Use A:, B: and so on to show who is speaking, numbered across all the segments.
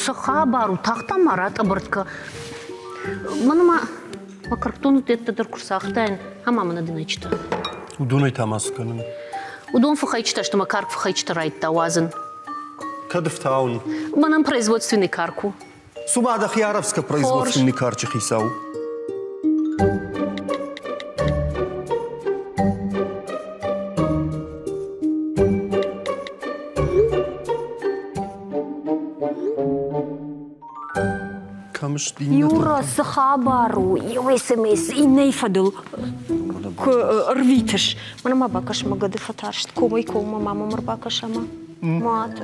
A: Цы хабар у, тагъд та ма ратъӕбӕртт кӕ. Мӕнӕ ма мӕ кӕркдоны дӕттӕ дӕр куы рцагътаин, ӕмӕ мӕнӕ дын ӕйчытӕ.
B: Уыдонӕй та ма цы кӕнын?
A: Уыдон фыхӕйчытӕ сты, мӕ карк фыхӕйчытӕ райдыдта уадзын.
B: Кӕд ӕфтауын?
A: Мӕнӕн производственный карк у.
B: Цума дӕхи арӕхсгӕ производственный карчы хицау. Кӕм сты
C: Юра, цы хабар у? Иу СМС иннӕйы фӕдыл куы рвитыс. Мӕнӕ ма бакӕс, мӕ гӕды фӕтарст. Комӕй коммӕ ма мӕм ӕрбакӕс ӕмӕ.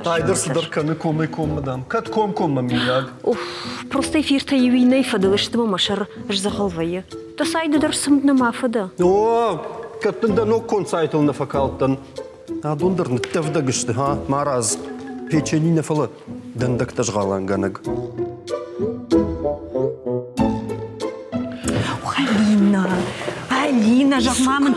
B: Айдӕр цыдӕр кӕны комӕй-коммӕ, дам. Кӕд комкоммӕ, миййаг?
C: Уф, просто эфиртӕ иу иннӕйы фӕдыл сты мӕ мӕ сӕр сдзӕгъӕл вӕййы. Дӕ сайды дӕр цымд нӕма фӕдӕ?
B: О, кӕд дын дӕ ног конд сайтыл нӕ фӕкалдтӕн. Адон дӕр ныттӕвдӕг сты, ха, марадз. Печени нӕ фӕлӕ дӕндӕгтӕ згъӕлӕнгӕнӕг.
C: Алина, Алина, зӕгъ-ма мын,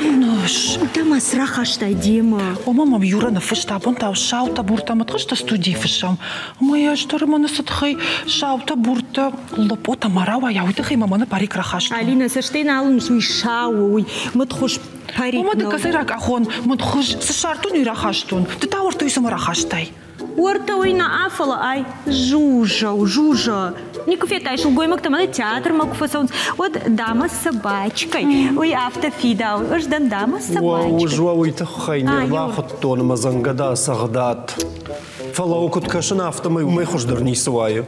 C: дӕ ма цы рахастай демӕ?
D: Ома мӕм Юра ныффыста, абон та саутӕ буртӕ мыдхъызтӕ студийы фыссӕм. Ӕмӕ йӕ ӕз дӕр мӕнӕ цы тыххӕй саутӕ буртӕ лопъотӕ ма рауайа, уый тыххӕй мӕ мӕнӕ парик рахастон.
C: Алина, цӕстӕй нал уыныс, уый сау у, уый мыдхуыз парик
D: Ома ды кӕцӕй ракъахон мыдхуыз, цы ссардтон, уый рахастон. Ды та уӕртӕ уый цӕмӕ рахастай?
C: Уӕртӕ уый нӕ, фӕлӕ ай Жужа у, Жужа. Никуы федтай, сылгоймӕгтӕ мӕнӕ театрмӕ куы фӕцӕуынц, уӕд дама с собачкой. Уый афтӕ фидауы. Ӕз дӕн дама с собачкой.
B: Уӕ, уый тыххӕй не рбахуыдтон ӕмӕ дзӕнгӕда цӕгъдат. Фӕлӕ куыд кӕсын, афтӕмӕй уымӕй хуыздӕр ницы уайы.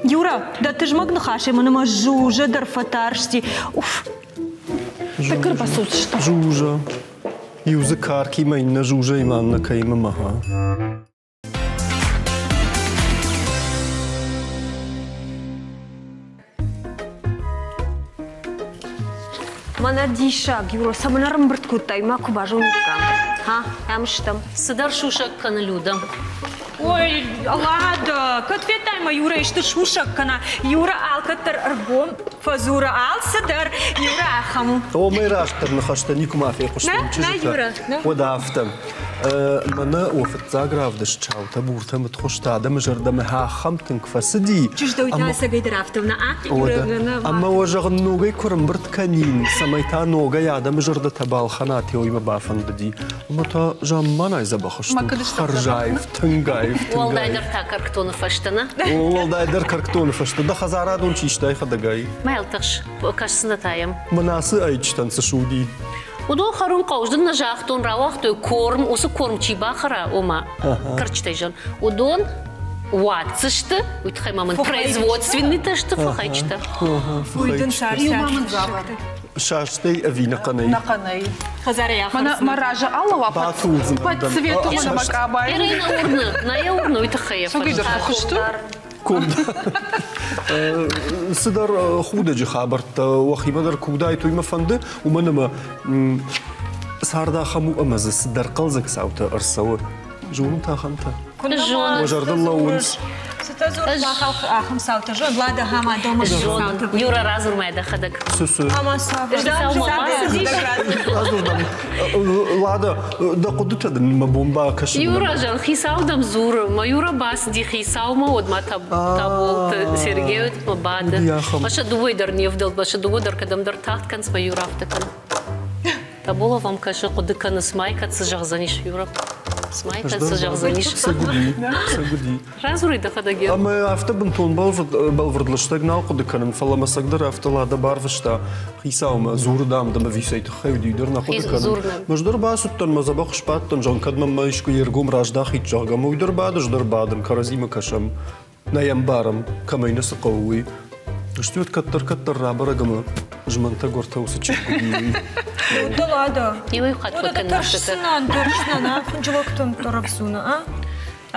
C: Юра, дӕ тызмӕг ныхасӕй мын ӕмӕ Жужа дӕр фӕтарсти. Уф!
D: Тӕккӕ рбацӕудзыстӕм.
B: Жужа. Иу дзы каркимӕ, иннӕ Жужаимӕ, аннӕ кӕимӕ ма.
C: Мӕнӕ диссаг, Юра, цӕмӕн ӕрӕмбырд кодтай, ма куы базониккам. Ха, ам стӕм.
A: Цыдӕр сусӕг кӕны Люда.
C: Ой, Лада, кӕд федтай мӕ Юра исты сусӕг кӕна? Юра алкӕддӕр ӕргом фӕдзуры алцыдӕр. Юра ахӕм у.
B: Омӕй растдӕр ныхӕстӕ никуыма фехъуыстон чызджытӕ. Уӕд афтӕ. Мӕнӕ о фыццаг равдыст саутӕ-буртӕ мыдхуызтӕ адӕмы зӕрдӕмӕ ахӕм тынг фӕцыди.
C: Чызджытӕ ӕцӕгӕйдӕр афтӕ нӕ
B: Ӕмӕ уӕ зӕгъын ногӕй куы рымбырд кӕнин, цӕмӕй та ногӕй адӕмы зӕрдӕтӕ балхӕнат, уый мӕ бафӕндыди. Ӕмӕ та замманай дзӕбӕх стут. Хӕрзаив, тынг аив, тынг аив.
A: Уӕлдайдӕр та кӕркдоны фӕстӕ, нӕ?
B: Уӕлдайдӕр кӕркдоны фӕстӕ. Дӕ хӕдзарадон чи стай хӕдӕгай?
A: Мӕ тыхс, кӕсдзынӕ та йӕм.
B: Мӕн ацы ӕйчытӕн цы суди?
A: Уыдон хӕрын хъӕуы, дын нӕ загътон, рауагътой корм, уыцы корм чи бахӕра, ома кӕрчытӕй зӕгъын, уыдон уадздзысты, уый тыххӕй ма мын производственныйтӕ сты фыхӕйчытӕ.
C: Уый дын
B: Састӕй ӕви нӕхъӕнӕй?
D: Нӕхъӕнӕй.
C: Хӕдзарӕй
D: Мӕнӕ мӕ разы алауа под цвету мӕнӕ мӕ къабайы.
A: Ирина урны, нӕ йӕ урны, уый тыххӕй йӕ
D: Согидӕр фӕхуысты.
B: Цыдӕр худӕджы хабӕрттӕ уӕхимӕ дӕр куы уыдаид, уый мӕ фӕнды, уымӕн ӕмӕ цард ахӕм у ӕмӕ дзы цыдӕр хъӕлдзӕг цаутӕ ӕрцӕуы. Зонут ахӕмтӕ?
A: Зонын.
B: Уӕ зӕрдыл лӕууынц?
C: Цытӕ дзурыс ахӕм цаутӕ? Зон, Лада, ӕмӕ домы цаутӕ.
A: Юра, радзур мӕ дӕхӕдӕг.
B: Цы, цы?
C: Ӕмӕ цавӕр?
B: Радзур дӕм. Лада, дӕ хъуыдытӕ дын мӕ бон бакӕсын.
A: Юра, зӕгъ, хицау дӕм дзуры. Мӕ Юра бацыди хицаумӕ, уӕд ма Таболты Сергей уӕд бады. Мӕ сӕ дыууӕ дӕр не вдӕлд, мӕ сӕ дыууӕ дӕр кӕдӕмдӕр тагъд кӕнынц, мӕ Юра афтӕ кӕны. Таболов ӕм кӕсы, хъуыды кӕны, цымӕ кӕд цы зӕгъдзӕнис Юра? Цымӕ кӕд цы зӕгъдзӕнис?
B: Цы гуыди?
A: Радзурай дӕхӕдӕг.
B: Ӕмӕ афтӕ бынтон бӕлвырд лыстӕг нал хъуыды кӕнын, фӕлӕ мӕ цӕгдӕр афтӕ Лада барвыста хицаумӕ, дзуры, дам, дӕм ӕви цӕй тыххӕй уыди, дӕр нӕ хъуыды кӕнын. Ӕз дӕр бацыдтӕн, мӕ дзӕбӕх сбадтӕн, зӕгъын, кӕд мӕм искуы йе ргом раздахид, зӕгъгӕ, ӕмӕ уый дӕр бады, ӕз дӕр бадын, кӕрӕдзимӕ кӕсӕм. Нӕ йӕ ӕмбарӕм, кӕмӕй нӕ цы хъӕуы, уый. Стӕй уӕд кӕддӕр-кӕддӕр рабӕрӕг ӕмӕ змӕнтӕг уӕртӕ уыцы чызг уыди, уый.
C: Да ладно.
A: Иуӕй хатт фӕкӕнын
C: Тӕрсдзынӕн, тӕрсдзынӕн, а хынджылӕгтӕн ӕрӕвдзуна, а?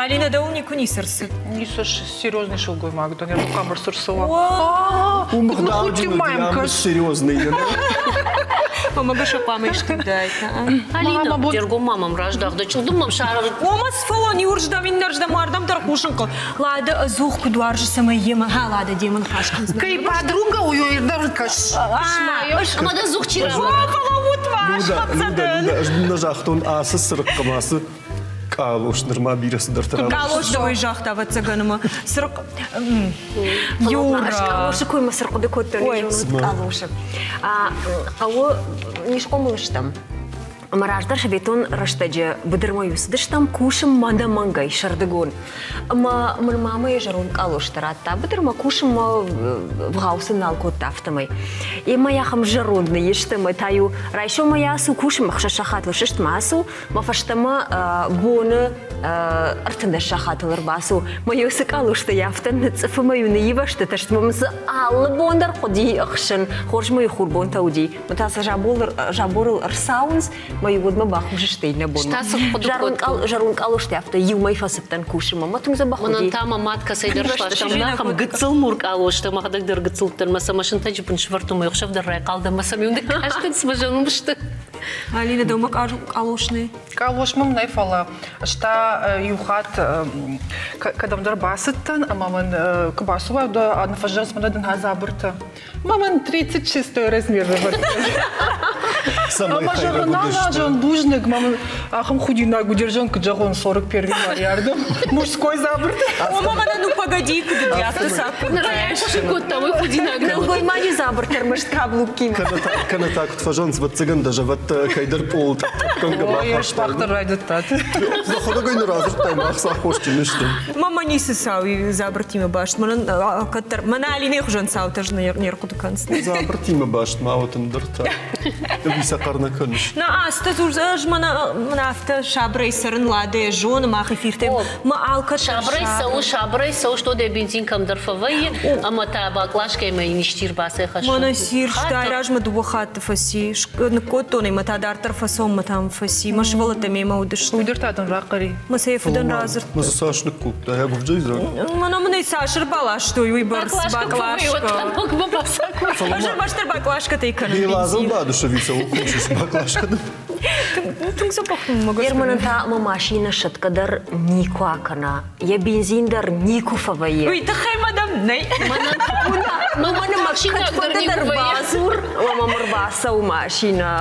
C: Алина, дӕуыл никуы ницы рцыд?
D: Ницы серьезный сылгоймаг дӕн, йӕ хъӕбӕр цы рцӕуа.
B: Уым ӕгъдауджын уыди, серьезный.
C: Ӕмӕ гӕсгӕ хъуамӕ исты уыдаид.
A: Алина, де ргом ма мӕм раздах, дӕ чъылдым мӕм сарӕх.
C: Омӕ сфӕлон иуырздӕм, иннӕрздӕм, ардӕм дӕр хъусын хъӕуы. Лада ӕдзух куыд уарзы, цӕмӕй йемӕ ха, Лада демӕ ныхас кӕндзынӕ.
D: Кӕй подруга у, дӕр кӕс.
A: Ӕмӕ дӕ дзух чи равӕра?
C: Фӕлӕуут ма,
B: Люда, Люда, Люда, ӕз дын нӕ загътон ацы цырыхъхъы ма цы. Къалос нырма бирӕ цыдӕртӕ
C: Къалос дӕуӕй загъта, ӕвӕццӕгӕн, ӕмӕ цырыхъ... Юра!
E: Къалосы коймӕ цы рхъуыды кодтон, къалосы. Хъӕуы не схъомыл стӕм. Ӕмӕ раздӕр советон рӕстӕджы быдырмӕ-иу цыдыстӕм кусынмӕ ӕнӕмӕнгӕй сӕрдыгон. Ӕмӕ мын мамӕ йӕ зӕронд къалостӕ радта быдырмӕ кусынмӕ, вгъау сын нал кодта, афтӕмӕй. Емӕ ахӕм зӕронд ныйисты ӕмӕ та-иу райсомӕй ацу кусынмӕ, 6 сахатыл сыст ма ацу, мӕ фӕстӕмӕ боны 13 сахатыл ӕрбацу. Мӕ иу цы къалостӕ афтӕ ныцъыфы мӕ-иу ныйивӕзтытӕ сты, мӕ мын цы алы бон дӕр хъуыди ӕхсын. Хорз мӕ-иу хурбонтӕ уыди. Мӕ та сӕ заборыл ӕрцауынц, мӕ иу уӕдмӕ бахус сты иннӕ бонмӕ. Зӕронд къалостӕ афтӕ иу мӕй фӕцыдтӕн кусынмӕ. Мӕ тынг дзӕбӕх уыди.
A: Мӕнӕн та мӕ мад кӕцӕйдӕр сласта. Мӕнӕ гыццыл мур къалостӕ, мӕхӕдӕг дӕр гыццыл уыдтӕн, мӕ сӕ мӕ сынтӕджы бын сӕвӕрдтон, мӕ ӕхсӕв дӕр райхъал дӕн, мӕ сӕм иу ныккастӕн, цыма зӕронд сты.
C: Алина, дӕумӕ къалос нӕй?
D: Къалос мӕм нӕй, фӕлӕ ӕз та иу хатт кӕдӕмдӕр бацыдтӕн ӕмӕ мын куы бацӕуай, ныффӕззӕгъынц мӕнӕ дын дзабыртӕ. Мамӕн 36 размер
B: Цӕмӕй
D: Ӕмӕ зӕгъын, нана, зӕгъын, бузныг, мӕм ахӕм худинаг уыди, зӕгъын, куыд зӕгъон, 41 миллиарды мужской дзабыртӕ.
C: Ома мӕнӕ ну погоди, куыд уыди, афтӕ сӕ
A: Ныр ӕй кодта, уый худинаг нӕу.
E: Нӕлгоймаджы дзабыртӕ ӕрмӕст каблуккимӕ.
B: Кӕнӕ та куыд фӕзӕгъынц, ӕвӕццӕгӕн дӕ зӕвӕттӕ кӕйдӕр пъолыл тъӕпп-тъӕпгӕнгӕ бахастай.
D: Ой, райдыдтат.
B: Дӕхӕдӕг ӕй нӕ радзырдтай, мах цы аххосджын сты.
C: Мама ницы цау дзабыртимӕ баст. Мӕнӕн кӕддӕр мӕнӕ Алинӕйы хуызӕн цаутӕ не рхъуыды кӕныс.
B: Дзабыртимӕ баст ма уӕд ӕндӕртӕ. Ӕви сӕ хъӕр нӕ кӕныс?
C: На, азтӕ ӕз мӕнӕ афтӕ сабырӕй цӕрын ладӕ зоны мах эфиртӕ мӕ алкӕд
A: Сабырӕй цӕуы, сабырӕй цӕуы, что дӕ бензин кӕмдӕр фӕвӕййы, ӕмӕ та баклажкӕимӕ йын исти ӕрбацӕйхӕссы.
C: Мӕнӕ сирстай размӕ дыууӕ хатты фӕци. Ныккодтон ӕй, мӕ та дарддӕр фӕцом, мӕ там фӕци. Мӕ сывӕллӕттӕ мемӕ уыдысты.
D: Уый дӕр та дын рахъӕри.
C: Мӕ сӕ фыдӕн радзырдта.
B: Мӕ дзы цас ныккодтай, агуывзӕй дзаг?
C: Мӕнӕ мын ӕй цас ӕрбаластой, уый бӕрц баклажка. Ӕз ӕрмӕстдӕр баклажкӕтӕй кӕнын.
B: Белазыл бадыс ӕви цӕуыл кусыс баклажкӕ?
C: Тынг дзӕбӕх мӕ гӕсгӕ.
E: Германы та мӕ машинӕ сӕтгӕ дӕр никуы акӕна, йӕ бензин дӕр никуы фӕвӕййы.
C: Уый тыххӕй мадам нӕй.
E: Мӕнӕн кӕдфӕнды дӕр бадзур, ӕмӕ мӕм ӕрбацӕуы машинӕ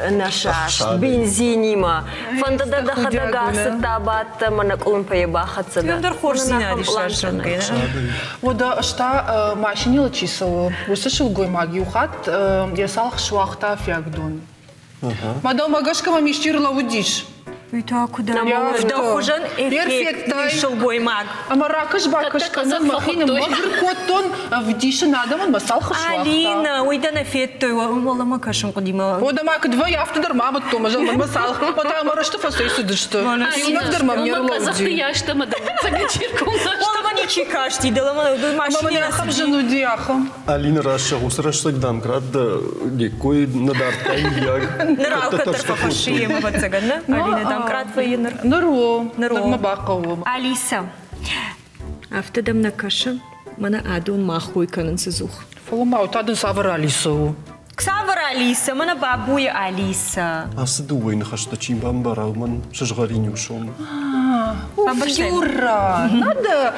E: ӕнӕсаст бензинимӕ. Фӕнды дӕ дӕхӕдӕг ацыдтӕ, абадтӕ, мӕнӕ къуылымпыйы бахӕццӕ дӕ.
C: Дӕр хорздзинад ис рӕсугъдгӕ.
D: Уӕдӕ ӕз та машинӕйыл чи цӕуы, уыцы сылгоймаг иу хатт йӕ цалх суагъта фиагдон. Мадӕлмӕ гӕсгӕ мӕм исчи рлӕууыдис.
C: Уый та куыд дӕ хуызӕн эффектный сылгоймаг.
D: Ӕмӕ ракӕс-бакӕс кӕнын мӕхи ныммӕгуыр кодтон, ӕвдисын адӕмӕн мӕ цалх суагъта.
C: Алина, уый дӕ нӕ федтой, уӕлӕмӕ кӕсын хъуыди мӕ.
D: Уӕдӕ ма куыд вӕййы, афтӕ дӕр ма амыдтон, мӕ зӕгъын, мӕ цалх. Уӕдӕ мӕ рӕзты фӕцӕйцыдысты. Иунӕг дӕр мӕм не рлӕууыди.
C: Уӕлӕмӕ ничи касти, дӕлӕмӕ
D: машинӕ. Ахӕм зын уыди, ахӕм.
B: Алина рӕсугъд уыцы рӕстӕг дам рад де ккой нӕ дардтай миййаг.
C: Ныр алкӕддӕр фӕхӕссы йемӕ, ӕвӕццӕгӕн, нӕ? Алина дам крат вӕййы ныр.
D: Ныр у. Ныр мӕ бахъӕуы.
C: Алиса, афтӕ дӕм нӕ кӕсы, мӕнӕ адон мах хой кӕнынц ӕдзух.
D: Фӕлӕ ма та дын цавӕр Алиса у?
C: Цавӕр Алиса? Мӕнӕ бабуйы Алиса.
B: Ацы дыууӕ ныхӕстӕ чи бамбара, уымӕн сызгъӕрин у сом.
D: Юра, надо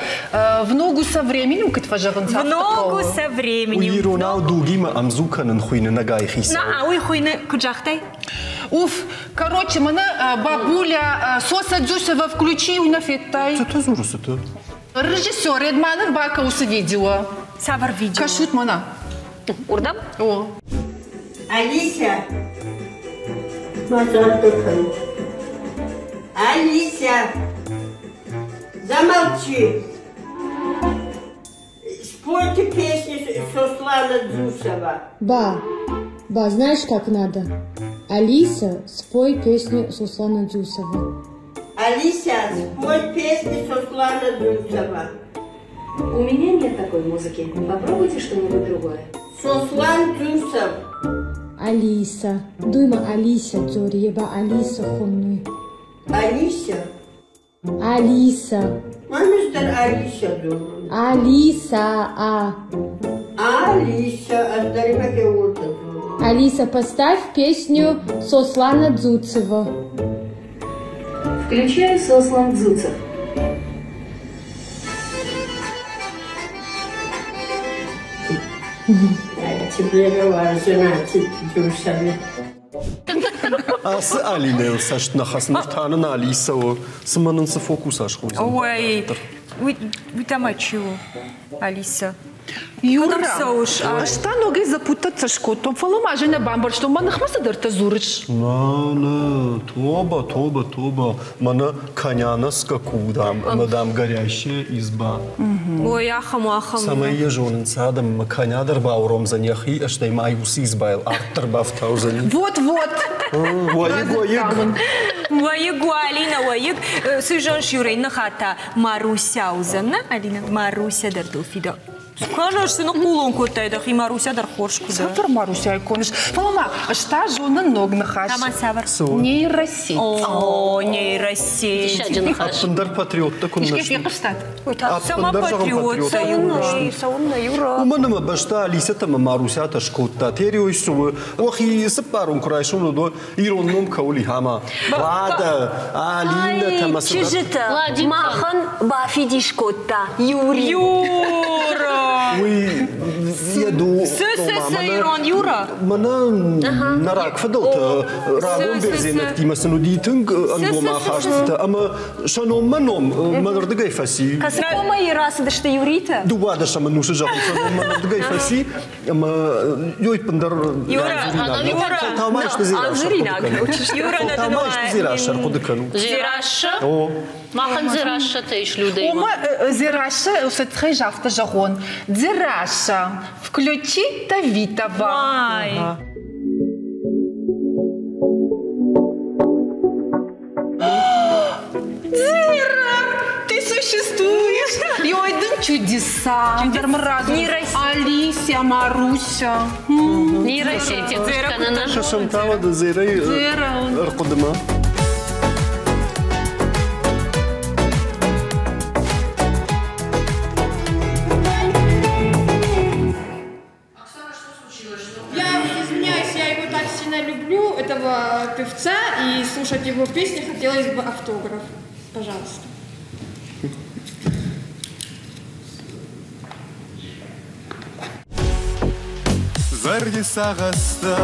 D: в ногу со временем, куыд фӕзӕгъынц,
C: В ногу со временем.
B: Уый иронау дугимӕ ӕмдзу кӕнын хуыйны нӕгайы хицау.
C: На, уый хуыйны, куыд загътай?
D: Уф, короче, мӕнӕ бабуля Соса Дзюсова включи, уый нӕ федтай?
B: Цытӕ дзуры, цытӕ?
D: Режиссер, ма нын бакӕусы видео.
C: Цавӕр видео?
D: Кӕсут мӕнӕ.
E: Уырдӕм?
D: О.
F: Алися, ма загъта кӕн. Алися, замолчи. Спойте песни Сослана Дзусова.
G: Ба, ба, знаешь, как надо? Алиса, спой песню Суслана Дзусова.
F: Алися, спой песню Сослана Дзусова.
H: У меня нет такой музыки. Попробуйте что-нибудь другое.
F: Сослан Дзусов.
G: Алиса. Дуйма Алиса, Дзорьеба Алиса хуннуй.
F: Алиса?
G: Алиса.
F: Мамистер Алиса думаю.
G: Алиса, а.
F: Алиса,
G: Алиса, поставь песню Сослана Дзуцева.
H: Включаю Сослан Дзуцев.
F: Тебе говорю, значит, Дзусове.
B: Ацы Алинӕйыл цӕст нӕ хӕцы, ныр та нын Алисӕ у. Цымӕ нын цы фокус асхойдзӕн?
C: Ой, уый та ма чи у, Алиса?
D: Юра, ӕз та ногӕй запутаться скодтон, фӕлӕ ма ӕз нӕ бамбӕрстон, мӕ ныхмӕ цыдӕртӕ дзурыс.
B: Нӕ, нӕ, тобӕ, тобӕ, тобӕ. Мӕнӕ коня на скаку, дам, ӕмӕ, дам, горящая изба.
C: Ой, ахӕм, ахӕм.
B: Цӕмӕй йӕ зонынц адӕм, мӕ коня дӕр бауромдзӕн йӕхи, стӕй ма уыцы избайыл арт дӕр бафтаудзӕни.
D: Вот, вот.
B: Уӕйыг, уӕйыг.
C: Уӕйыг у, Алина, уӕйыг. Цы зоныс, Юрӕ, иннӕ хатт та Маруся уыдзӕн, нӕ, Алина? Маруся дӕр дыл фидауы. Скажешь, цы ныхъхъулон кодтай дӕхи, Маруся дӕр хорз куы дӕ.
D: Цавӕр Марусяйы коныс? Фӕлӕ ма ӕз та зонын ног ныхас.
C: Ӕмӕ цавӕр?
D: Нейросеть.
C: О, нейросеть.
A: Диссаджы ныхас.
B: Ӕппындӕр патриоттӕ куы
D: Искӕй фехъуыстат?
C: Сама патриот.
E: Цӕуыннӕ, Юра?
B: Уымӕн ӕмӕ бӕстӕ Алисӕтӕ ӕмӕ Марусятӕ скодта. Териой цы у? Уӕхи цыппарон куы райсом, уӕд ирон ном кӕуыл и, ӕмӕ Лада, Алинӕтӕ ӕмӕ
E: Чызджытӕ, махӕн бафидис кодта Юрий.
C: Юра!
B: Уый йӕ ду...
C: Цы, цы, цы, ирон Юра?
B: Мӕнӕ нӕ рагфыдӕлтӕ рагон бердзенӕгтимӕ сын уыди тынг ӕнгом ахастытӕ ӕмӕ сӕ номмӕ ном мӕнырдыгӕй фӕци.
E: Кӕцы комӕй рацыдысты Юритӕ?
B: Дыууадӕсӕм ӕнусы зӕгъын, сӕ ном мӕнырдыгӕй фӕци. Ӕмӕ ӕппындӕр ӕрхъуыды кӕнут.
A: Дзерассӕ? Махӕн Дзерассӕтӕ ис людӕй.
D: Ома Дзерассӕ усӕтхӕй афтӕ зӕгъон. Дзерассӕ, включи Давитова. Дзера, ты существуешь! И ой, дын чудеса. Алисия, Маруся.
A: Нейросети кӕнына.
B: Сӕсӕмтауа да Дзерайы ӕрхъуыдымӕ.
I: Я извиняюсь, я его так сильно люблю, этого певца, и слушать его песни хотелось бы автограф. Пожалуйста.
J: Зӕрди сагъӕстӕ,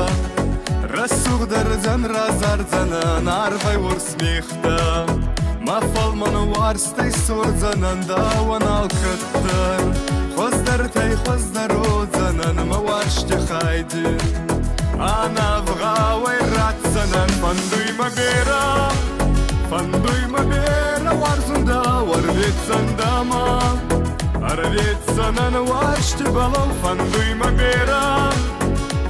J: рӕсугъддӕр дзӕн разардзӕнӕн арвӕй урс мегътӕ. Мӕ фӕлмӕн уарзтӕй сордзӕнӕн дӕуӕн алкӕддӕр. Хуӕздӕртӕй хуӕздӕр уодзӕнӕн мӕ уарзти хайдин. Ӕнӕвгъауӕй ратдзӕнӕн фӕндуй мӕ берӕ, фӕндуй мӕ берӕ уарзун дӕу, ӕрветдзӕн дӕмӕ. Ӕрветдзӕнӕн уарзти бӕлӕу, фӕндуй мӕ берӕ,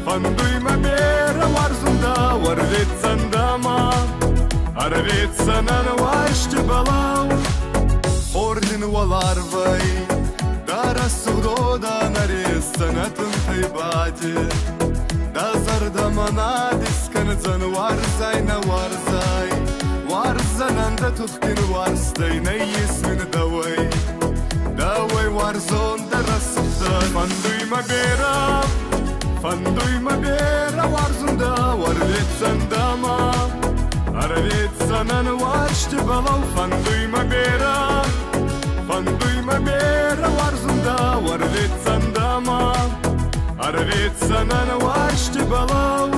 J: фӕндуй мӕ берӕ уарзун дӕу, ӕрветдзӕн дӕмӕ. Ӕрветдзӕнӕн уарзти бӕлӕу. Хор дин уӕларвӕй, дӕ рӕсугъд уодӕн ӕресдзӕнӕ тунтӕй баде. Дӕ зӕрдӕмӕ над искӕндзӕн уарзай нӕ уарзай. Уарздзӕнӕн дӕ тухгин уарзтӕй, нӕййес мин дӕуӕй. Дӕуӕй уарзон дӕ рӕсугъддӕр. Фӕндуй мӕ берӕ, фӕндуй мӕ берӕ уарзун дӕу, ӕрветдзӕн дӕмӕ. Ӕрветдзӕнӕн уарзти бӕлӕу, фӕндуй мӕ берӕ, фӕндуй мӕ берӕ уарзун дӕу, ӕрветдзӕн дӕмӕ. Ӕрветдзӕнӕн уарзти бӕлӕу.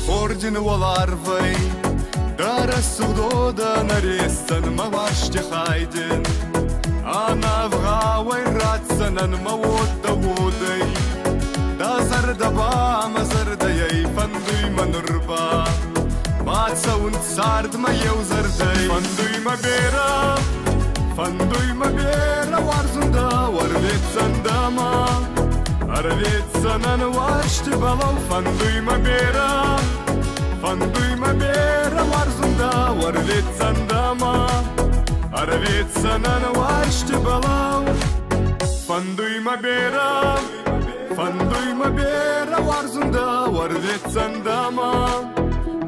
J: Хор дин уӕларвӕй, дӕ рӕсугъд уодӕн ӕресдзӕн мӕ уарзти хайдин. Ӕнӕвгъауӕй ратдзӕнӕн мӕ уод дӕ уодӕй. Дӕ зӕрдӕ ба мӕ зӕрдӕйӕй фӕндуй мӕ нур ба. Бацӕун цардмӕ еу зӕрдӕй. Фӕндуй мӕ берӕ, фӕндуй мӕ берӕ уарзун дӕу, ӕрветдзӕн дӕмӕ. Ӕрветдзӕнӕн уарзти бӕлӕу, фӕндуй мӕ берӕ, фӕндуй мӕ берӕ уарзун дӕу, ӕрветдзӕн дӕмӕ. Ӕрветдзӕнӕн уарзти бӕлӕу. Фӕндуй мӕ берӕ, фӕндуй мӕ берӕ уарзун дӕу, ӕрветдзӕн дӕмӕ.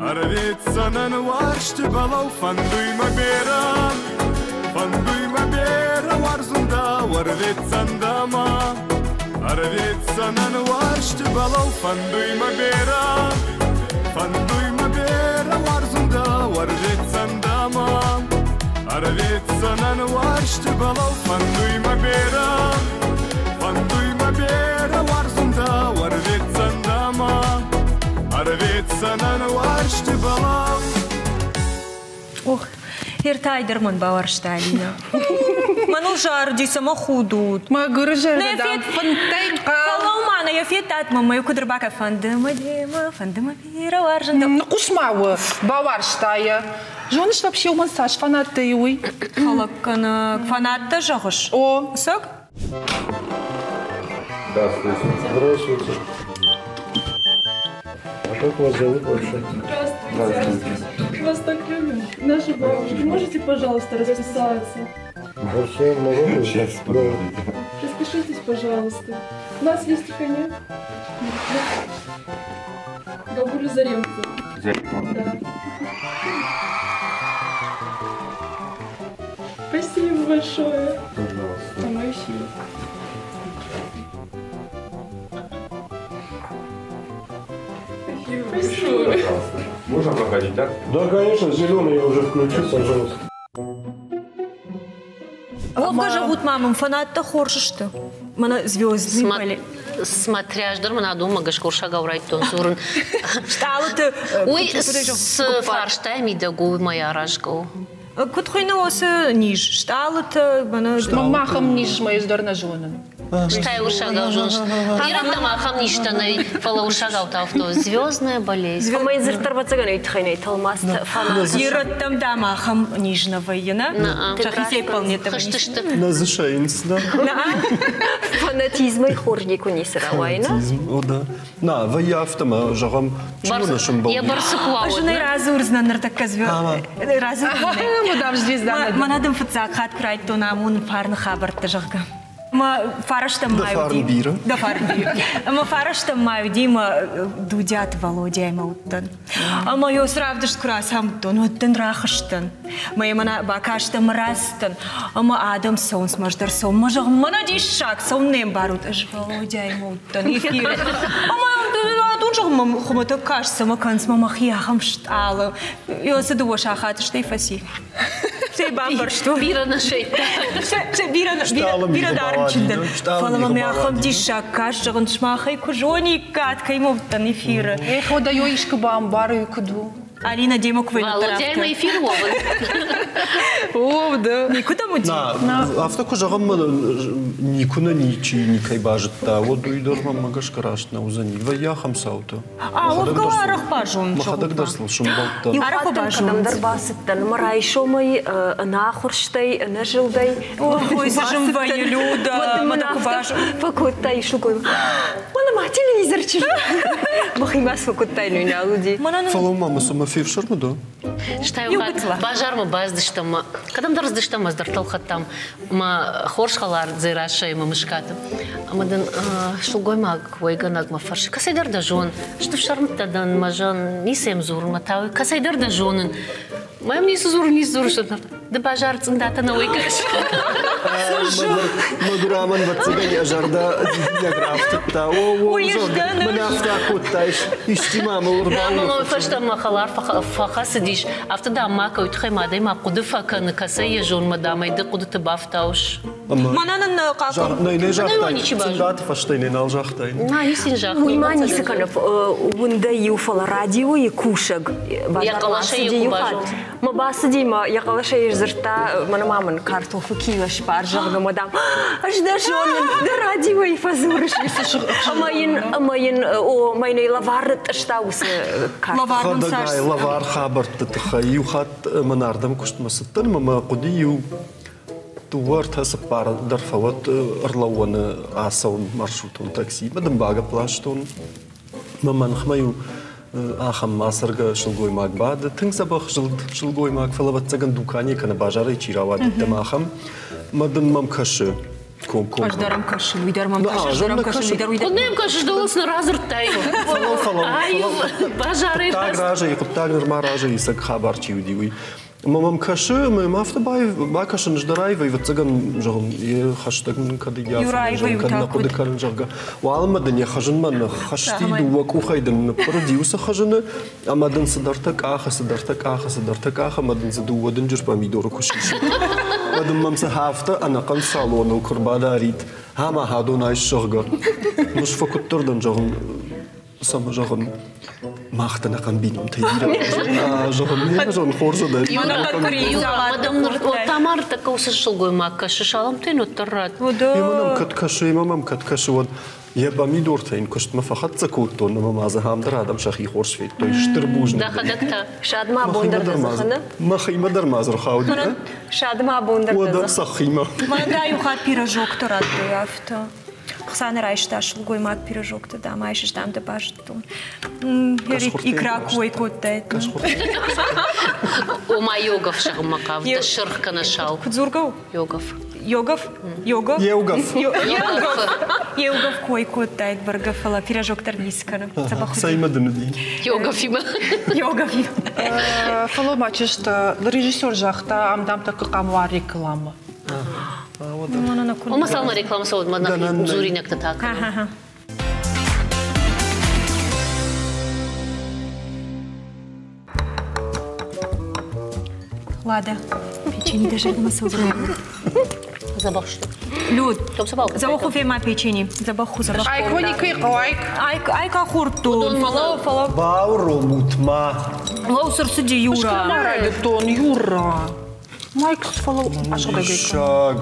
J: Ӕрветдзӕнӕн уарзти бӕлӕу, фӕндуй мӕ берӕ, фӕндуй мӕ берӕ уарзун дӕу, ӕрветдзӕн дӕмӕ. Ӕрветдзӕнӕн уарзты бӕлӕу, фӕндуй мӕ берӕ, фӕндуй мӕ берӕ уарзун дӕ, уарзетдзӕн дӕмӕ. Ӕрветдзӕнӕн уарзты бӕлӕу, фӕндуй мӕ берӕ, фӕндуй мӕ берӕ уарзун дӕ, уарзетдзӕн дӕмӕ. Ӕрветдзӕнӕн уарзты бӕлӕу.
C: Ох, ӕртӕй дӕр мӕн бауарзта Алина. Мӕныл зарыди, цӕмӕ худут.
D: Мӕгуыры зӕрдӕ, дам, фынтӕй хъал.
C: Фӕлӕуу ма, нӕ йӕ федтат мӕ, мӕ куыд ӕрбакӕ фӕнды мӕ демӕ, фӕнды мӕ бирӕ уарзын.
D: Ныхъхъус ма у, бауарзта йӕ. Зоныс, вообще уымӕн цас фанаттӕ и, уый?
C: Хӕлӕггӕнӕг фанаттӕ зӕгъыс?
D: О.
C: Цӕг?
K: Здравствуйте. Здравствуйте. А как вас зовут вообще?
I: Здравствуйте. Здравствуйте. Вас так любим. Наши бабушки. Можете, пожалуйста, расписаться?
K: Вообще много.
J: Сейчас, подождите.
I: Распишитесь, пожалуйста. У нас листика нет. Бабулю Заремку.
J: Зарема.
I: Да. Спасибо большое.
K: Пожалуйста.
I: Она еще. Спасибо большое.
J: Пожалуйста. Можно проходить, да?
K: Да, конечно, зеленый я уже включу, пожалуйста.
C: Вовка зӕгъут ма мын, фанаттӕ хорз сты? Мӕнӕ звездный были.
A: Смотря дӕр мын адонмӕ гӕсгӕ урсагау райдтон дзурын.
C: Стъалыты
A: Уый цы фарстай мидӕг у, уымӕй аразгӕ у.
C: Куыд хуыйны уыцы низ? Стъалыты, мӕнӕ...
D: Махӕм низ мӕ ӕз дӕр нӕ зонын.
A: Стӕй урсагау зоныс. Ирӕттӕм ахӕм низтӕ нӕй, фӕлӕ урсагау та афтӕ звездная болезнь.
E: Ӕмӕ йын дзырд дӕр ӕвӕццӕгӕн уый тыххӕй нӕй тӕлмацтӕ фанат.
C: Ирӕттӕм дам ахӕм низ нӕ вӕййы, нӕ? Сӕхицӕй планетӕ
A: Хызтысты.
B: Нӕ дзы сайынц, да?
E: Фанатизмӕй хорз никуы ницы рауайы, нӕ?
B: Фанатизм, о да. На, вӕййы афтӕ мӕ, зӕгъӕм, чи уынӕ сӕмбӕлди?
A: Йӕ бӕрцы куы уа,
C: Ӕз ын ӕй радзурдзынӕн ныртӕккӕ радзурдзынӕн.
D: Мадам звезда.
C: Мӕнӕ дын фыццаг хатт куы райдтон амонын фарны хабӕрттӕ, зӕгъгӕ. Мӕ фарӕстӕм май уыди.
B: бирӕ.
C: Дӕ фарн бирӕ. Ӕмӕ фарӕстӕм май уыди мӕ Дудиаты Володяимӕ уыдтӕн. Ӕмӕ йӕ уыцы равдыст куы рацамыдтон, уӕд дын рахызтӕн. Мӕ йӕ мӕнӕ бакастӕн мӕ рацыдтӕн. Ӕмӕ адӕм цӕуынц, мӕ ӕз дӕр цӕуын. Мӕ зӕгъын, мӕнӕ диссаг, цӕуын не мбарут. Ӕз Володяимӕ уыдтӕн эфиры. Ӕмӕ адон зӕгъын, мӕм хуымӕтӕг каст, цӕмӕ кӕнынц мӕ мӕхи ахӕм стъалы. Йӕ цы дыууӕ сахаты стӕй фӕци. Стӕй бамбӕрстон.
A: Бирӕ нӕ сайдта.
C: Бирӕ, бирӕ дарынчын дӕн. Фӕлӕ мӕм ахӕм диссаг каст, зӕгъын, сымахӕй куы зониккат, кӕй ма уыдтӕн эфиры.
D: Эх, уӕдӕ ё искуы бамбары, куыд у.
C: Алина, демӕ куы вӕййы
A: Володяимӕ эфир уӕвын.
D: О, да.
C: Никуы дӕм уыди?
B: На, афтӕ куы зӕгъӕм, никуы нӕ ничи никӕй базыдта, уӕд уый дӕр мӕнмӕ гӕсгӕ раст нӕ уыдзӕни. Вӕййы ахӕм цаутӕ.
C: А, уӕвгӕ арӕх базонын.
B: Мӕхӕдӕг дӕр сыл сӕмбӕлдтӕн.
E: Иу хатт кӕдӕмдӕр бацыдтӕн ӕмӕ райсомӕй ӕнӕахуырстӕй, ӕнӕзылдӕй.
C: Ой, цы зын вӕййы, Люда, мӕ куы базон.
E: Фӕкодта исугой. Уӕлӕ ма телевизор чызг. Мӕхимӕ фӕкодтай, ну нал уыди.
B: Фӕлӕуу-ма, мӕ цымӕ фефсӕрмы дӕ?
A: Стӕй базармӕ баздыстӕм, кӕдӕмдӕр здыстӕм, ӕз дӕр тӕлхӕдтам мӕ хорз хӕлар Дзерассӕйы мӕ мыскаты. Ӕмӕ дын сылгоймаг уӕйгӕнӕг мӕ фӕрсы, кӕцӕйдӕр дӕ зон, стыфсӕрмттӕ дӕн, мӕ зӕн, ницы йӕм дзурын, мӕ та кӕцӕйдӕр дӕ зонын. Мӕм ницы дзурын, ницы дзурын, ды базар цъындатӕ нӕ уӕй кӕныс.
B: Мӕгуыр амӕн ӕвӕццӕгӕн йӕ зӕрдӕ дидинӕг рафтыдта. О, о, мӕн афтӕ кодтаис, исчи ма мыл
A: ӕрбаулӕфыд. Фӕстӕмӕ хӕлар фӕхӕцыдис, афтӕ дам ма кӕуый тыххӕй ма адӕймаг хъуыды фӕкӕны, кӕцӕй йӕ зонмӕ дам ӕй ды хъуыдыты бафтауыс.
C: Мӕнӕн ын хъахъхъӕн.
B: Нӕ, нӕ загътай, цъындаты фӕстӕ нӕ нал загътай.
A: На, ницы йын загътай.
E: Уый ма ницы кӕны, уындӕй иу, фӕлӕ радиойы кусӕг базармӕ ацыди иу хатт. Мӕ бацыди мӕ йӕ хъӕлӕсӕй сдзырдта, мӕнӕ ма мын картофы кило сбар, зӕгъгӕ, мӕ дам, ӕз дӕ зонын, ды радиойы фӕдзурыс. Ӕмӕ йын, ӕмӕ йын, о, мӕ йын ӕй лӕвар нытътъыста уыцы картоф.
B: Хӕдӕгай, лӕвар хабӕртты тыххӕй иу хатт мӕн ардӕм куыстмӕ цыдтӕн ӕмӕ мӕ хъуыди иу дыууӕ, ӕртӕ, цыппар дӕр фӕуӕд ӕрлӕууӕны ацӕуын маршрутон таксимӕ, дын багӕпп ластон. Мӕ мӕнхмӕ-иу ахӕм ацӕргӕ сылгоймаг бады, тынг дзӕбӕх зылд сылгоймаг, фӕлӕ ӕвӕццӕгӕн дуканийы кӕнӕ базарӕй чи рауад, ӕддӕмӕ ахӕм. Мӕ дын мӕм кӕсы комкоммӕ.
C: Ӕз дӕр ӕм кӕсын, уый дӕр мӕм кӕсы, ӕз дӕр ӕм кӕсын, уый дӕр, уый дӕр.
A: Куыд нӕм кӕсыс, дӕуыл цы радзырдтай?
B: Фӕлӕ, фӕлӕ,
A: Базарӕй
B: хъуыддаг разӕй, хъуыддаг нырма разӕй исӕг хабар чи уыди, уый. Ӕмӕ мӕм кӕсы, ӕмӕ йӕм афтӕ бакӕсын ӕз дӕр аивӕй, ӕвӕццӕгӕн, зӕгъын, йӕ хӕстӕг мын кӕд ййафын, кӕд нӕ хъуыды кӕнын, зӕгъгӕ. Уалынмӕ дын йӕ хызынмӕ ныххызти, дыууӕ къухӕй дын ныппырыди уыцы хызыны, ӕмӕ дын цыдӕртӕ къахы, цыдӕртӕ къахы, цыдӕртӕ къахы, ӕмӕ дын дзы дыууӕ дынджыр помидоры куы сисы. Уӕд ын мӕм цы афтӕ ӕнӕхъӕн салоныл куы рбадарид, ӕмӕ хӕдон айс, зӕгъгӕ. Ӕз фӕкуыддӕр дӕн, зӕгъын, цӕмӕ зӕгъын, мах дӕ ӕнӕхъӕн бинонтӕй бирӕ зӕгъын, не зӕгъын, хорз дӕ.
A: Тамар тӕккӕ уыцы сылгоймаг кӕсы, саламтӕ йын уӕддӕр рад.
B: Ӕмӕ нӕм кӕд кӕсы, ӕмӕ мӕм кӕд кӕсы, уӕд йӕ помидортӕ йын куыстмӕ фӕхӕццӕ кодтон, ӕмӕ ма дзы ам дӕр адӕм сӕхи хорз федтой. Стыр бузныг.
A: Дӕхӕдӕг та?
E: Садмӕ абон дӕр дӕ дзыхы нӕ?
B: Мӕхимӕ дӕр ма дзы рхауди.
E: Садмӕ абон дӕр дӕ
B: Уӕдӕ сӕхимӕ.
C: Мӕнӕ дӕ иу хатт пирожокты радтой афтӕ. Хсаны райста сылгоймаг пирожокты, дам, айсыс, дам, дӕ базыдтон. Икра кой кодтаид.
A: Ома йогов зӕгъынмӕ хъавыдтӕ, сырх кӕнӕ сау.
C: Куыд дзургӕ у?
A: Йогов.
C: Йогов? Йогов?
B: Еугов.
C: Еугов. Еугов кой кодтаид бӕргӕ, фӕлӕ пирожок дӕр ницы кӕны.
B: Цӕймӕ дын уыди?
A: Йоговимӕ.
C: Йоговимӕ.
D: Фӕлӕ ма чызджытӕ, режиссер загъта, ам дам тӕккӕ къамуар реклама.
A: Ома цалынмӕ реклама цӕуӕд, мӕ нӕхи дзуринӕгтӕ та кӕнӕм.
C: Лада, печенье даже не
A: Забах что?
C: Люд, забаху фема печенье. Забаху, забаху.
D: Айк никый айк.
C: Айк, айк ахуртун. Фало, фало.
B: Бауромут ма.
C: Лоу сырсыди Юра.
D: Райдыдтон, Юра. Майк фало
B: Шаг.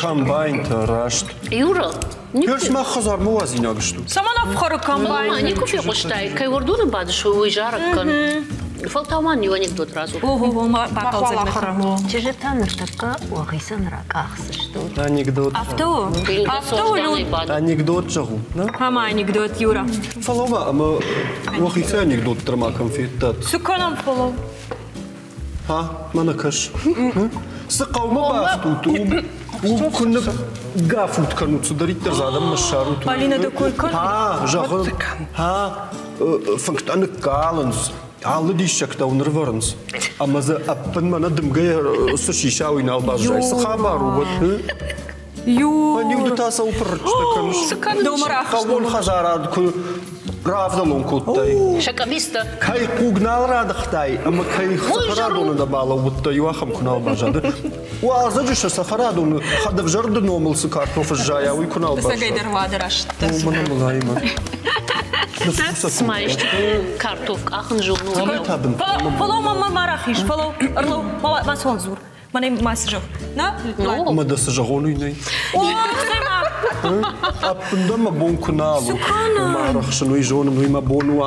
B: Комбайнтӕ раст.
A: Юра,
B: Перс мах хӕдзармӕ уадзинаг стут.
C: Цӕмӕн ӕфхӕры комбайн?
A: Никуы фехъуыстай, кӕй уӕрдоны бадыс, уый зарӕг кӕн. Фӕлтау ма иу анекдот радзур.
C: Ого, бакалдзӕг.
E: Чызджытӕ ныртӕккӕ уӕхицӕн ракъахдзыстут.
B: Анекдот.
C: Афтӕ у? Афтӕ у, Люд?
B: Анекдот зӕгъут, нӕ?
C: Ӕмӕ анекдот, Юра.
B: Фӕлӕ-ма, ӕмӕ уӕхицӕй анекдот дӕр ма кӕм федтат?
C: Цы кӕнӕм, фӕлӕ?
B: Ха, мӕнӕ кӕс. Цы хъӕумӕ бафтут, уым уым куы ныггафут кӕнут, цыдӕриддӕр дзы адӕммӕ ссарут.
C: Алина дӕ кой кӕны?
B: Ха, зӕгъын, ха, фынгтӕ ныккалынц, алы диссӕгтӕ уын ӕрвӕрынц. Ӕмӕ дзы ӕппын мӕнӕ дымгӕ цы сиса, уый нал баззайы. Цы хабар у, уӕд? Ӕниу ды та цӕуыл пыррыччытӕ кӕныс?
A: Цы кӕныс?
B: Хъӕууон хӕдзарад куы равдӕлон кодтай.
A: Сӕ къӕбицтӕ.
B: Кӕй хъуг нал радыхтай ӕмӕ кӕй цӕхӕрадоны нӕ балӕууыдтӕ, иу ахӕм куы нал баззад. Уалдзӕджы сӕ цӕхӕрадоны хӕдӕвзӕрды номыл цы картоф сзайа, уый куы нал баззад.
C: Цӕгӕйдӕр уӕды рӕстӕг.
B: Мӕнӕ мылаимӕ.
A: Цыма исты картоф къахын зоны.
C: Фӕлӕу, мамӕ, ма рахиз, фӕлӕу, ӕрлӕу, ма цуал дзур. Мӕнӕ ма цы зӕгъ? На?
B: Ӕмӕ дӕ цы зӕгъон, уый нӕй. Ӕппындӕр мӕ бон куы нал у. Мӕ арӕхсын, уый зонын, уый мӕ бон у.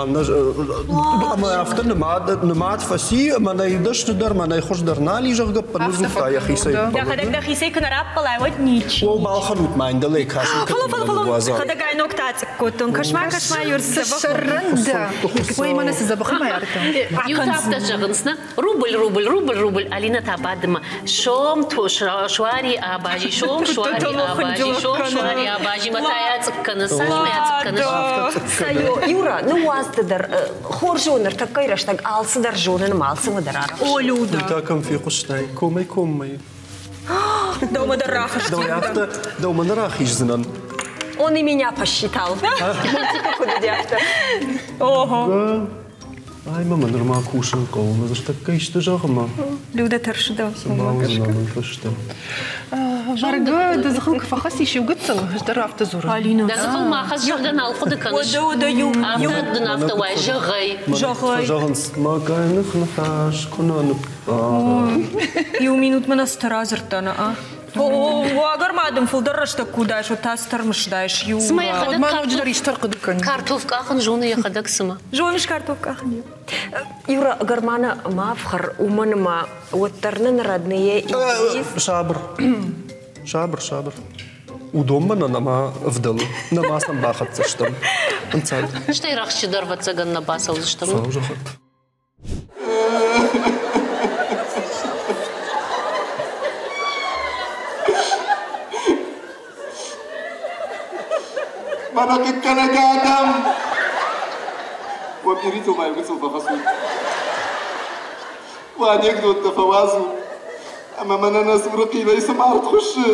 B: Ӕмӕ афтӕ нымад фӕци, ӕмӕ нӕй дӕсныдӕр, мӕнӕй хуыздӕр нал и, зӕгъгӕ, ныдздзырдта йӕхицӕй.
C: Дӕхӕдӕг дӕхицӕй куы нӕ раппӕлай, уӕд ничи.
B: О, балхӕнут ма ӕндӕр кӕсын.
C: Фӕлӕ, фӕлӕ, фӕлӕ, хӕдӕгай ног та ацъыкк кодтон. Кӕс-ма, кӕс-ма, Юрцы дзӕбӕх.
D: Сӕррӕндӕ. Ой, мӕнӕ цы дзӕбӕх ма ардӕм.
A: Иу та афтӕ зӕгъынц, нӕ? Рубль, рубль, рубль, рубль. Алина та бадыма. Сом суари абажи, сом суари абажи, сом суари абажи. Мӕ та йӕ цъыкк кӕны, цас ма йӕ цъыкк кӕныс?
E: Юра, ныууадз ды дӕр. Хорз у ныртӕккӕйы рӕстӕг алцыдӕр зонын ӕмӕ алцӕмӕ дӕр арӕхсын.
C: О, Люда.
B: Уый та кӕм фехъуыстай? Комӕй-коммӕ.
C: Дӕумӕ дӕр рахызтӕн.
B: Афтӕ дӕумӕ нӕ рахиздзынӕн.
E: Он и меня посчитал. Куыд уыди афтӕ?
C: Ого.
B: Ай мӕ нырма кусын хъӕуы, мӕ ныртӕккӕ исты зӕгъы
C: Люда тӕрсы дӕ.
B: Цы бауыдзынӕн уый фӕстӕ?
D: Бӕргӕ, дӕ дзыхыл куы фӕхӕцис иу гыццыл, ӕз дӕр афтӕ дзурын.
C: Алина.
A: Дӕ дзыхыл ма хӕц, зӕгъгӕ, нал хъуыды кӕныс.
C: Уӕдӕ, уӕдӕ, иу.
A: Афтӕ дын афтӕ уай, зӕгъай.
C: Зӕгъай.
B: Фӕзӕгъынц, мӕ къӕйных ныхас куы нӕ ныббара.
C: Иу минут мын ӕз радзырдта, на Уагӕр ма дын фылдӕр рӕстӕг куы уыдаис, уӕд та цытӕ рмысыдаис иу.
A: Цымӕ йӕхӕдӕг
D: Ма ноджыдӕр исты ӕрхъуыды кӕн.
A: Картоф къахын зоны йӕхӕдӕг цымӕ?
C: Зоныс картоф къахын?
E: Юра, горманы ма ӕфхӕр, уымӕн ӕмӕ уӕддӕр нын родные
B: Сабыр. Сабыр, сабыр. Уыдонмӕ нӕ нӕма ӕвдӕлы, нӕма сӕм бахӕццӕ стӕм. Ӕнцад.
A: Стӕй рӕхджы дӕр ӕвӕццӕгӕн нӕ бацӕудзыстӕм.
B: Сау зӕгъӕд.
J: Мӕнӕ хъыггӕнӕг адӕм! Уӕ пъиритыл ма иу гыццыл фӕхӕцут. Уӕ анекдоттӕ фӕуадзут. Ӕмӕ мӕнӕ нӕ цуры хъилӕй цы мард хуыссы,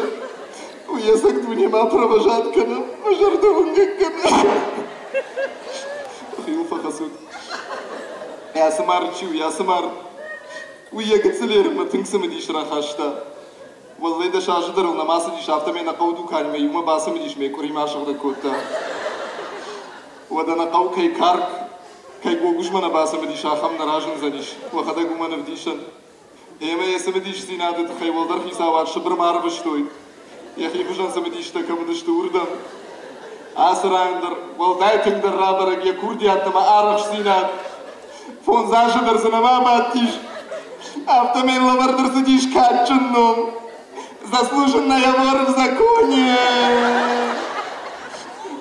J: уый ӕцӕг дунемӕ провожат кӕны, мӕ зӕрдӕ уынгӕг кӕны. Хиуыл фӕхӕцут. Ацы мард чи у, ацы мард? Уый йӕ гыццыл ерынмӕ тынг цымыдис рахаста. Уӕллӕй дӕс азы дӕр ыл нӕма цыдис, афтӕмӕй нӕ хъӕуы дуканимӕ иумӕ бацымыдис мӕ къуыримӕ асыгъдӕг кодта. Уӕдӕ нӕ хъӕу кӕй карк, кӕй гогузмӕ нӕ бацымыдис, ахӕм нӕ разындзӕнис, уӕхӕдӕг уымӕн ӕвдисӕн. Ӕмӕ йӕ цымыдисдзинады тыххӕй уӕлдӕр хицауад Сыбырмӕ арвыстой. Йӕхи хуызӕн цымыдистӕ кӕм уыдысты, уырдӕм. Ацы ран дӕр уӕлдай тынгдӕр рабӕрӕг йӕ курдиат ӕмӕ арӕхстдзинад. Фондз азы дӕр дзы нӕма бадтис, афтӕмӕй лӕвӕрд ӕрцыдис кадджын ном. Заслуженная вор в законе!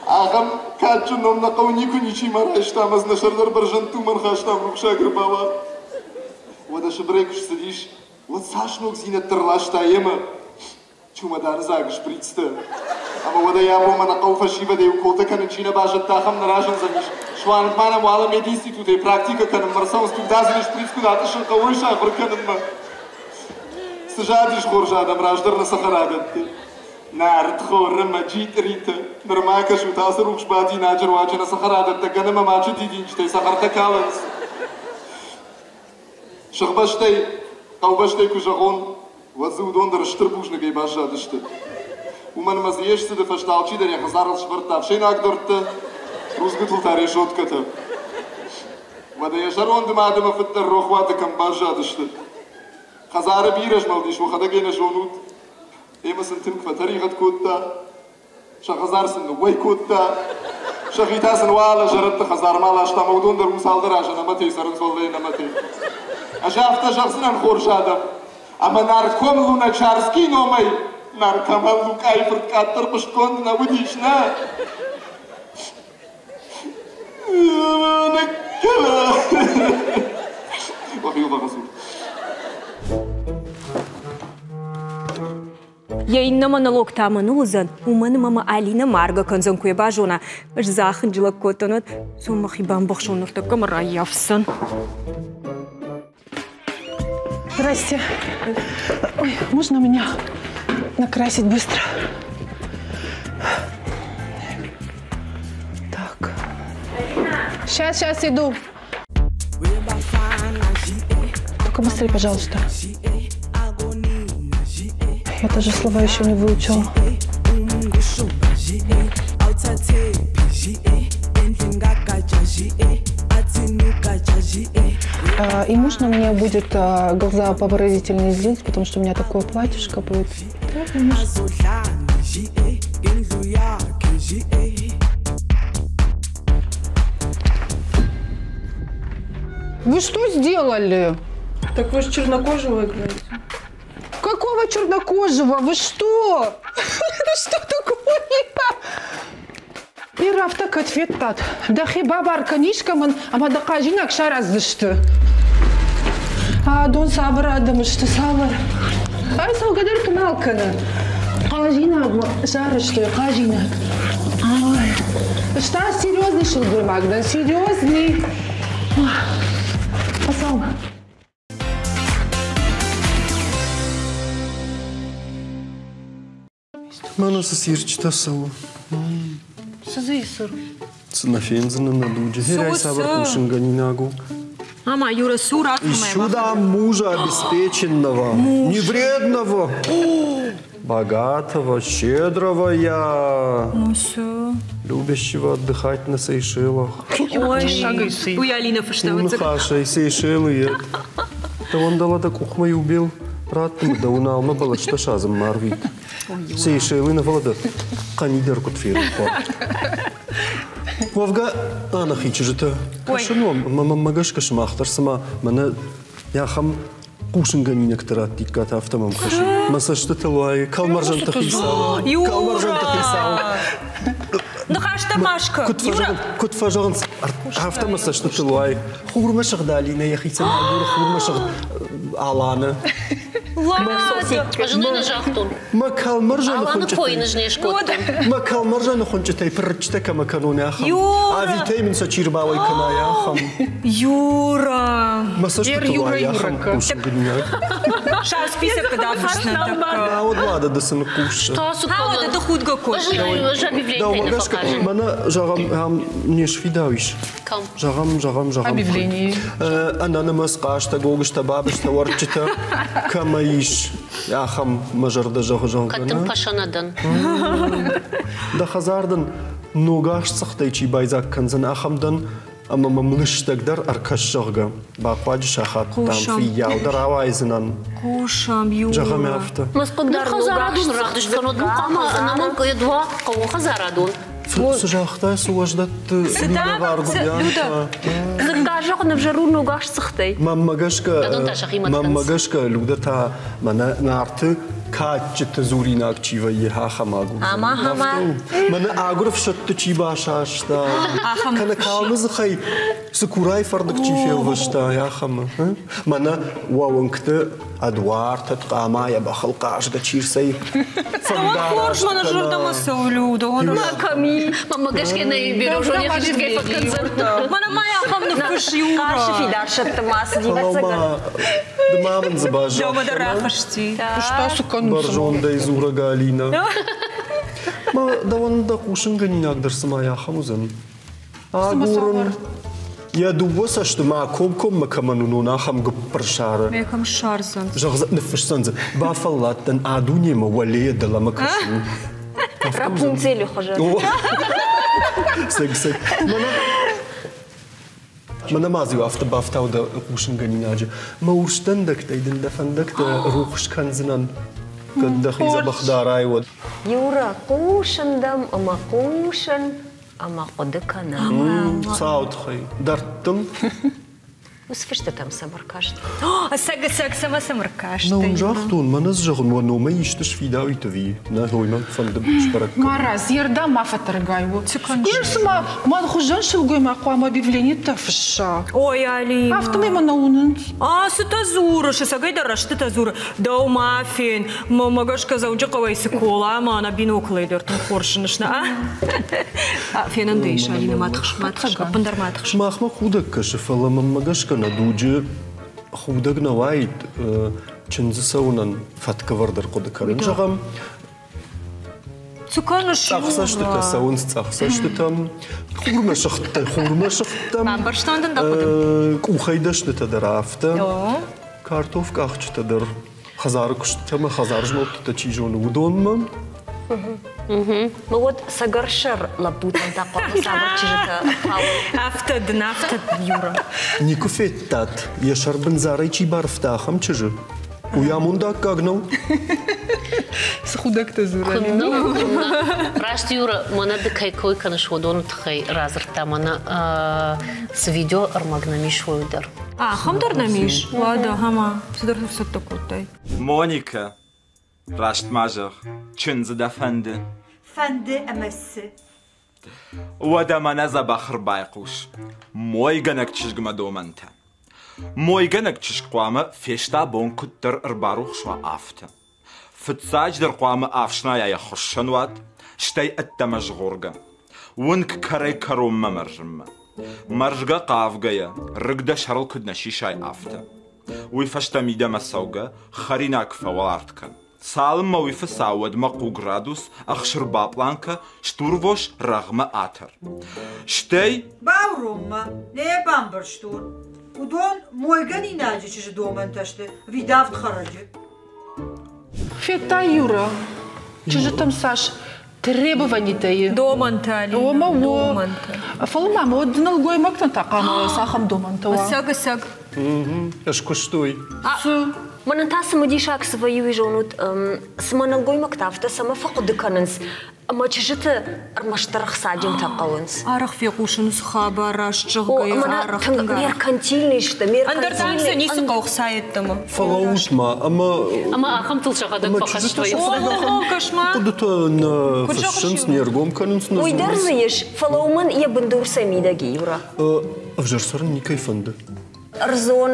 J: Ахӕм кадджын ном нӕ хъӕуы никуы ничи ма райста ӕмӕ дзы нӕ сӕрдар бӕрзӕндты уымӕн хастам рухсаг ӕрбауа. Уӕдӕ Сыбырӕй куы ссыдис, уӕд цас ногдзинӕдтӕ ӕрласта йемӕ! Чумӕданы дзаг шприцтӕ. Ӕмӕ уӕдӕ йӕ абонмӕ нӕ хъӕуы фӕсивӕдӕй уколтӕ кӕнын чи нӕ базыдта, ахӕм нӕ разындзӕнис. Суанг ма нӕм уалӕ мединститутӕй практикӕ кӕнынмӕ ӕрцӕуынц тугдадзины шприц куыд атъыссын хъӕуы, уый сахуыр кӕнынмӕ. Цы задис хорз адӕм раздӕр нӕ цӕхӕрадӕтты? Нартхоры мӕ джитъриты. Нырма кӕсут, ацы рухс бадинаджы руаджы нӕ цӕхӕрадӕттӕ гӕн ӕмӕ мачы дидинджытӕй цӕхӕртӕ калынц. Сыхбӕстӕй, хъӕубӕстӕй куы зӕгъон, уӕд дзы уыдон дӕр стыр бузныгӕй баззадысты. Уымӕн ӕмӕ дзы йе сцыды фӕстӕ алчидӕр йӕ хӕдзарыл сӕвӕрдта ӕфсӕйнаг дӕрдтӕ, рудзгуытыл та решеткӕтӕ. Уӕдӕ йӕ зӕронды мад ӕмӕ фыд дӕр рохуаты кӕм баззадысты. Хӕдзары бирӕ змӕлд ис, уӕхӕдӕг ӕй нӕ зонут. Ӕмӕ сын тынг фӕтӕригъӕд кодта. Сӕ хӕдзар сын ныууӕй кодта. Сӕхи та сын уӕлӕ зӕрӕдты хӕдзармӕ ласта ӕмӕ уыдон дӕр уым цалдӕр азы нӕмӕтӕй цӕрынц уӕлдай нӕмӕтӕй. Ӕз афтӕ зӕгъдзынӕн хорз адӕм, ӕмӕ нарком Луначарский номӕй наркоман Лукъайы фырт къаддӕр хъуыстгонд нӕ уыдис, нӕ? Уӕхиуыл фӕхӕцут.
C: Йӕ иннӕ монолог та мӕныл уыдзӕн, уымӕн ӕмӕ мӕ Алинӕ маргӕ кӕндзӕн, куы йӕ базона. Ӕз дзы ахынджылӕг кодтон, уӕд цом мӕхи бамбӕхсон, ныртӕккӕ мӕ раййафдзӕн.
D: Здрасте. Ой, можно меня накрасить быстро? Так. Сейчас, сейчас иду. Только быстрее, пожалуйста. Я даже слова еще не выучила. И можно мне будет глаза повыразительнее сделать, потому что у меня такое платьишко будет. Вы что сделали?
I: Так вы же чернокожего играете.
D: Какого чернокожего? Вы что? Это что такое? Ир афтӕ кӕд федтат, дӕхи бабар кӕнис кӕмӕн ӕмӕ дӕ хъазинаг сараздзысты. Адон цавӕр адӕм сты, цавӕр? Ай цӕугӕ дӕр куы нал кӕны. Хъазинаг сарӕзтой, хъазинаг. Ай, ста серьезный сылгоймаг дӕн, серьезный. Фӕцӕуӕм.
B: Мӕнӕ цы цирчытӕ цӕуы.
A: Цы дзы и сыр?
B: Цы нӕ фендзынӕ нӕ дуджы. Херӕй цавӕр хъусынгӕнинаг у?
C: Ама, Юра, сур
B: Ищу да мужа обеспеченного, не вредного, богатого, щедрого я.
C: Ну все.
B: Любящего отдыхать на Сейшелах.
C: Ой, уый Алина фыста.
B: Ныхасӕй Сейшелы йед. Дӕуӕн дӕлӕ дӕ къухмӕ иу бел раттын, дӕ уыналмӕ бӕлӕстӕ садзынмӕ арвит. Сейшелы нӕ фӕлӕ дӕ хъӕни дӕр куыд ферох уа. Уӕвгӕ, ӕнӕхи чызджытӕ, кӕсын уӕм, ӕмӕ мӕнмӕ гӕсгӕ сымах дӕр цыма мӕнӕ ахӕм хъусынгӕнинӕгтӕ раттиккат, афтӕ мӕм кӕсы. Мӕ цӕстытыл уайы кӕлмӕрзӕнты хицау. Кӕлмӕрзӕнты хицау.
C: Ныхӕстӕ ма скӕн.
B: Куыд фӕзӕгъынц, афтӕ мӕ цӕстытыл уайы. Хурмӕ сыгъд Алинӕ йӕхицӕн агуры хурмӕ сыгъд Аланы.
A: Ӕз ын нӕ загътон.
B: Мӕ кӕлмӕрзӕны
A: Аланы
B: хуынчъытӕй
A: кой ын ӕз не скодтон.
B: Мӕ кӕлмӕрзӕны хуынчъытӕй пыррыччытӕ кӕмӕ кӕнон, ахӕм.
C: Юра!
B: Авитӕй мын сӕ чи рбауӕй кӕна, ахӕм.
C: Юра!
B: Мӕ цӕстытыл уайы ахӕм хъусынгӕнинаг.
C: Сау список дафысны
B: Науӕд уӕдӕ ды цы ныхъхъус?
C: Хауӕд ды худгӕ кодтай.
A: Ӕз объявление нӕ фӕхъазын.
B: Мӕнӕ, зӕгъӕм, ам не сфидауис.
A: Кӕм?
B: Зӕгъӕм, зӕгъӕм, зӕгъӕм.
D: Объявление.
B: Ӕнӕнымӕц хъазтӕ, гогызтӕ, бабызтӕ, уӕрччытӕ кӕмӕ ис, ахӕм мӕ зӕрдӕ зӕгъы, зӕгъгӕ.
A: Кӕд дын пӕсӕнӕ дӕн.
B: Дӕ хӕдзар дын ногахст цыхтӕй чи байдзаг кӕндзӕн, ахӕм дӕн, ӕмӕ мӕм лыстӕгдӕр ӕркӕс, зӕгъгӕ. Бахъуаджы сахат, дам, фыййау дӕр ауайдзынӕн.
C: Хъусӕм, Юра.
B: Зӕгъӕм афтӕ.
A: Мӕскуыдӕр хӕдзарадон рӕхдыс кӕнод, ну хъуамӕ ӕнӕмӕнг уа хъӕуы хӕдзарадон.
B: Цы загътай, цы уӕздӕтты минӕвар гуыбиантӕ?
E: Дзыкка зӕгъын ӕвзӕр у ногахст цыхтӕй.
B: Мӕнмӕ гӕсгӕ, мӕнмӕ гӕсгӕ, Людӕ та мӕнӕ Нарты кадджыты дзуринаг чи вӕййы, ахӕм агур. Мӕнӕ агуыр ӕфсӕдты чи басаста, кӕнӕ калмы дзыхӕй цыкурайы фӕрдыг чи фелвӕста, ахӕмы. Мӕнӕ уӕ уынгты ӕдуартӕ хъамайӕ бӕхыл хъазгӕ чи рцӕй
C: Хорз мӕ зӕрдӕмӕ цӕуы Люда.
E: Кӕми?
A: Мӕнмӕ гӕсгӕ нӕ берожоне хизгӕй фӕкӕндзӕн.
C: Мӕнӕ ма ахӕм ныффыс Юра.
E: Хъарсы фидар сӕтты ма цыди, ӕцӕгӕн.
B: Ды ма мын дзы баззад.
C: Дӕумӕ дӕр рахызти.
D: Куыста цы кӕнын?
B: Бӕрзондӕй дзурӕг Алинӕ. Ма дӕуӕн дӕ хъусынгӕнинаг дӕр цыма ахӕм уыдзӕн. Агурын. Йӕ дыууӕ цӕсты ма комкоммӕ кӕмӕн уынон, ахӕм гуыппырсары.
C: Ме кӕм ссардзӕн?
B: Зӕгъдзӕн, ныффысдзӕн дзы. Бафӕлладтӕн а дунемӕ уӕлейӕ дӕлӕмӕ кӕсын.
E: Рапунцели хуызӕн.
B: Цӕг, цӕг. Мӕнӕ Мӕнӕ ма дзы афтӕ бафтау дӕ хъусынгӕнинаджы. Мӕ урс дӕндӕгтӕй дын дӕ фӕндӕгтӕ рухс кӕндзынӕн, кӕд дӕхи дзӕбӕх дарай, уӕд.
E: Юра, хъусын дӕм ӕмӕ хъусын. Ӕмӕ хъуыды кӕнӕм.
B: Цауы тыххӕй дӕрдтыл.
E: Уыцы фыстытӕм цӕмӕ ркаст?
C: Ӕцӕг, ӕцӕг, цӕмӕ сӕм ӕркастӕй?
B: Нӕ уын загътон, мӕнӕ зӕгъын, уӕ номӕй исты сфидауит ӕви нӕ, уый мӕ фӕнды сбӕрӕг кӕнын.
D: Марадз, йе рдӕм ма фӕтӕргай у. Ир цыма мӕн хуызӕн сылгоймаг хъуамӕ объявлениетӕ фысса.
C: Ой, Алина.
D: Афтӕмӕй мӕ нӕ уынынц.
C: А, цытӕ дзурыс, ӕцӕгӕй дӕр рӕстытӕ дзуры. Дӕу ма фен, Мӕнмӕ гӕсгӕ Дзӕуджыхъӕуӕй цы кола ӕмӕ ӕнӕ биноклӕй дӕр тынг хорз зыныс, нӕ? Фенӕн дӕ ис, Алинӕ, ма тыхс, ма тыхс, ӕппындӕр ма тыхс.
B: Сымахмӕ худӕг кӕсы, фӕлӕ мӕнмӕ гӕсгӕ нӕ дуджы худӕг нӕ уаид чындзы цӕуынӕн фӕткӕвӕрд ӕрхъуыды кӕнын. Зӕгъӕм,
C: Цы кӕныс?
B: Цъӕхцӕстытӕ цӕуынц цъӕхцӕстытӕм, хурмӕ сыгъдтӕ хурмӕ сыгъдтӕм.
C: Бамбӕрстон дын дӕ хъуыды.
B: Къухӕй дӕснытӕ дӕр афтӕ, картоф къахджытӕ дӕр хӕдзары куыстытӕ ӕмӕ хӕдзары змӕлдтытӕ чи зоны, уыдонмӕ.
E: Ну вот сӕгӕрсӕр лӕппутӕн та хъуамӕ цавӕр чызджытӕ ӕрхауой?
C: Афтӕ дын, афтӕ дын, Юра.
B: Никуы федтат, йӕ сӕр бындзарӕй чи барфта, ахӕм чызджы? Уый амондаккаг нӕу?
D: Цы худӕгтӕ дзурӕм.
A: Раст, Юра, мӕнӕ ды кӕй кой кӕныс, уыдоны тыххӕй радзырдта мӕнӕ цы видео ӕрмӕг нӕм ис, уый дӕр.
C: Ахӕм дӕр нӕм ис? Уӕдӕ, ӕмӕ цыдӕр ныфсӕдтӕ кодтай.
L: Моникӕ, раст ма зӕгъ, чындзы дӕ фӕнды?
M: Фӕнды ӕмӕ цы?
L: Уӕдӕ мӕнӕ дзӕбӕх ӕрбайхъус. Мойгӕнӕг чызгмӕ домӕнтӕ. Мойгӕнӕг чызг хъуамӕ феста бон куыддӕр ӕрбарухс уа, афтӕ. Фыццаджыдӕр хъуамӕ ӕфснайа йӕ хуыссӕнуат, стӕй ӕддӕмӕ згъоргӕ. Уынг кӕрӕй-кӕронмӕ мӕрзынмӕ. Мӕрзгӕ хъавгӕйӕ, рыг дӕ сӕрыл куыд нӕ сисай, афтӕ. Уый фӕстӕ мидӕмӕ цӕугӕ, хӕринаг фӕуӕларт кӕн. Цалынмӕ уый фыца, уӕдмӕ хъуг радуц, ӕхсыр бапланкӕ, стурвос рӕгъмӕ атӕр. Стӕй...
M: Бауром мӕ, нӕ йӕ бамбӕрстон. Уыдон мойгӕнинаджы чызджы домӕнтӕ сты, видавд хӕрӕджы.
D: Федтай, Юра, чызджытӕм цас требованитӕ и.
C: Домӕнтӕ,
D: Ома, домӕнтӕ. Фӕлӕ ма уӕд нӕлгоймӕгтӕн та хъуамӕ цахӕм домӕнтӕ уа?
C: Ӕцӕг, ӕцӕг.
B: Скуыстой.
D: Цы?
E: Мӕнӕн та цымыдисаг цы вӕййы, уый зонут, цымӕ нӕлгоймӕгтӕ афтӕ цӕмӕ фӕхъуыды кӕнынц, ӕмӕ чызджыты ӕрмӕстдӕр ӕхцаджынтӕ хъӕуынц.
C: Арӕх фехъусынц хабар, раст зӕгъгӕйӕ, арӕх
E: тынг меркантильный сты,
C: Ӕндӕр дам сӕ ницы хъӕуы хца йеддӕмӕ.
B: Фӕлӕуут-ма, ӕмӕ...
A: Ӕмӕ ахӕмтыл сӕхӕдӕг фӕхӕст вӕййынц.
B: Хъуыдытӕ нӕ фыссынц, не ргом кӕнынц, нӕ
E: Уый дӕр дзы ис, фӕлӕ уымӕн йӕ бындур сӕ мидӕг и, Юра.
B: Ӕвзӕр цӕрын никӕй фӕнды.
E: Ӕрдзон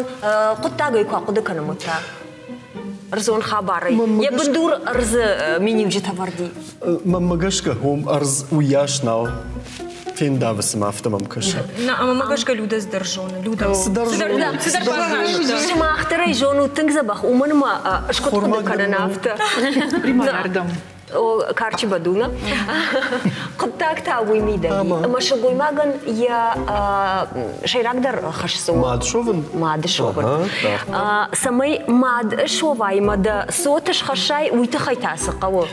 E: хъуыддагӕй куы ахъуыды кӕнӕм, уӕд та? Ӕрдзон хабарӕй. Йӕ бындур ӕрдзы миниуджытӕ вӕрди.
B: Мӕнмӕ гӕсгӕ, уым ӕрдз уыйас нал фендавы, цыма афтӕ мӕм кӕсы.
C: На, ӕмӕ мӕ гӕсгӕ Людӕ цыдӕр зоны. Людӕ.
B: Цыдӕр зоны.
C: Цыдӕр зоны.
E: Сымах дӕр ӕй зонут тынг дзӕбӕх, уымӕн ӕмӕ скъуыд хъуыды кӕнын афтӕ.
D: Примарӕрдӕм.
E: Карчы бадуна. Хъуыддаг та уый мидӕг и, ӕмӕ сылгоймагӕн йӕ сӕйрагдӕр хӕс цы у?
B: Мад совын?
E: Мады совын. Цӕмӕй мад совай ӕмӕ дӕ цоты схӕссай, уый тыххӕй та цы хъӕуы?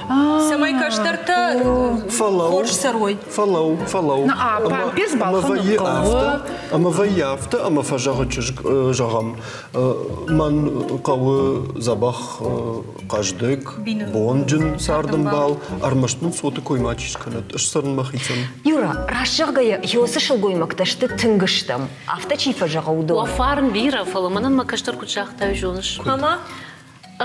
C: Цӕмӕй кӕстӕртӕ хорз цӕрой.
B: Фӕлӕуу, фӕлӕуу. Ӕмӕ вӕййы афтӕ, ӕмӕ вӕййы афтӕ, ӕмӕ фӕзӕгъы чызг, зӕгъӕм, мӕн хъӕуы дзӕбӕх хъӕздыг, бонджын цардӕмбал, ӕрмӕст мын цоты кой мачи скӕнӕд, ӕз цӕрын мӕхицӕн.
E: Юра, раст зӕгъгӕйӕ, Йосы сылгоймӕгтӕ сты тынг стӕм. Афтӕ чи фӕзӕгъы, уыдон.
A: Уӕ фарн бирӕ, фӕлӕ мӕнӕн мӕ кӕстӕр куыд загътай, зоныс?
C: Ӕмӕ?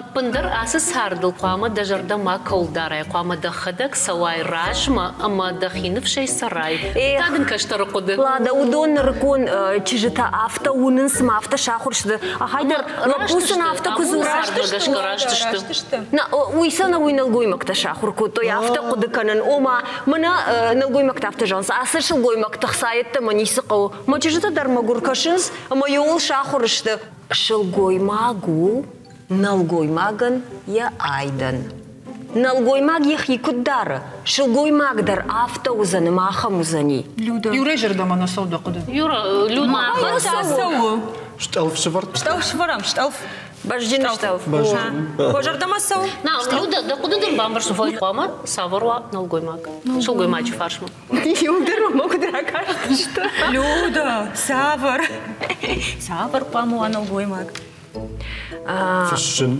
A: Ӕппындӕр ацы цардыл хъуамӕ дӕ зӕрдӕ макӕуыл дарай, хъуамӕ дӕхӕдӕг цӕуай размӕ ӕмӕ дӕхи ныфсӕй цӕрай. Та дын кӕстӕры хъуыды.
E: Лада, уыдон нырыккон чызджытӕ афтӕ уынынц, цыма афтӕ сахуыр сты. Ахайдӕр лӕппу сын афтӕ куы дзура.
A: Раст сты.
E: Уый сӕ уый нӕлгоймӕгтӕ сахуыр кодтой афтӕ хъуыды кӕнын. Ома, мӕнӕ нӕлгоймӕгтӕ афтӕ зӕгъынц, ацы сылгоймӕгты хцайӕдтӕмӕ ницы хъӕуы. Мӕ чызджытӕ дӕр мӕгуыр кӕсынц ӕмӕ иуыл сахуыр сты. Сылгоймаг у нӕлгоймагӕн йӕ айдӕн. Нӕлгоймаг йӕхи куыд дары, сылгоймаг дӕр афтӕ уыдзӕн ӕмӕ ахӕм уыдзӕни.
C: Люда.
D: Юрӕйы зӕрдӕмӕ нӕ цӕуы дӕ хъуыды.
A: Юра, Люда.
C: Махӕн та цӕуы.
B: Стъӕлф сывӕрд.
C: Стъӕлф сывӕрӕм, стъӕлф.
E: Бӕзджын стъӕлф.
C: О, зӕрдӕмӕ цӕуы.
A: На, Люда, дӕ хъуыды дын бамбӕрстон, фӕлӕ хъуамӕ цавӕр уа нӕлгоймаг? Сылгоймаджы фарсмӕ.
E: Иуылдӕр мӕ куыд ракастысты.
C: Люда, цавӕр? Цавӕр хъуамӕ уа нӕлгоймаг?
B: Фыссын.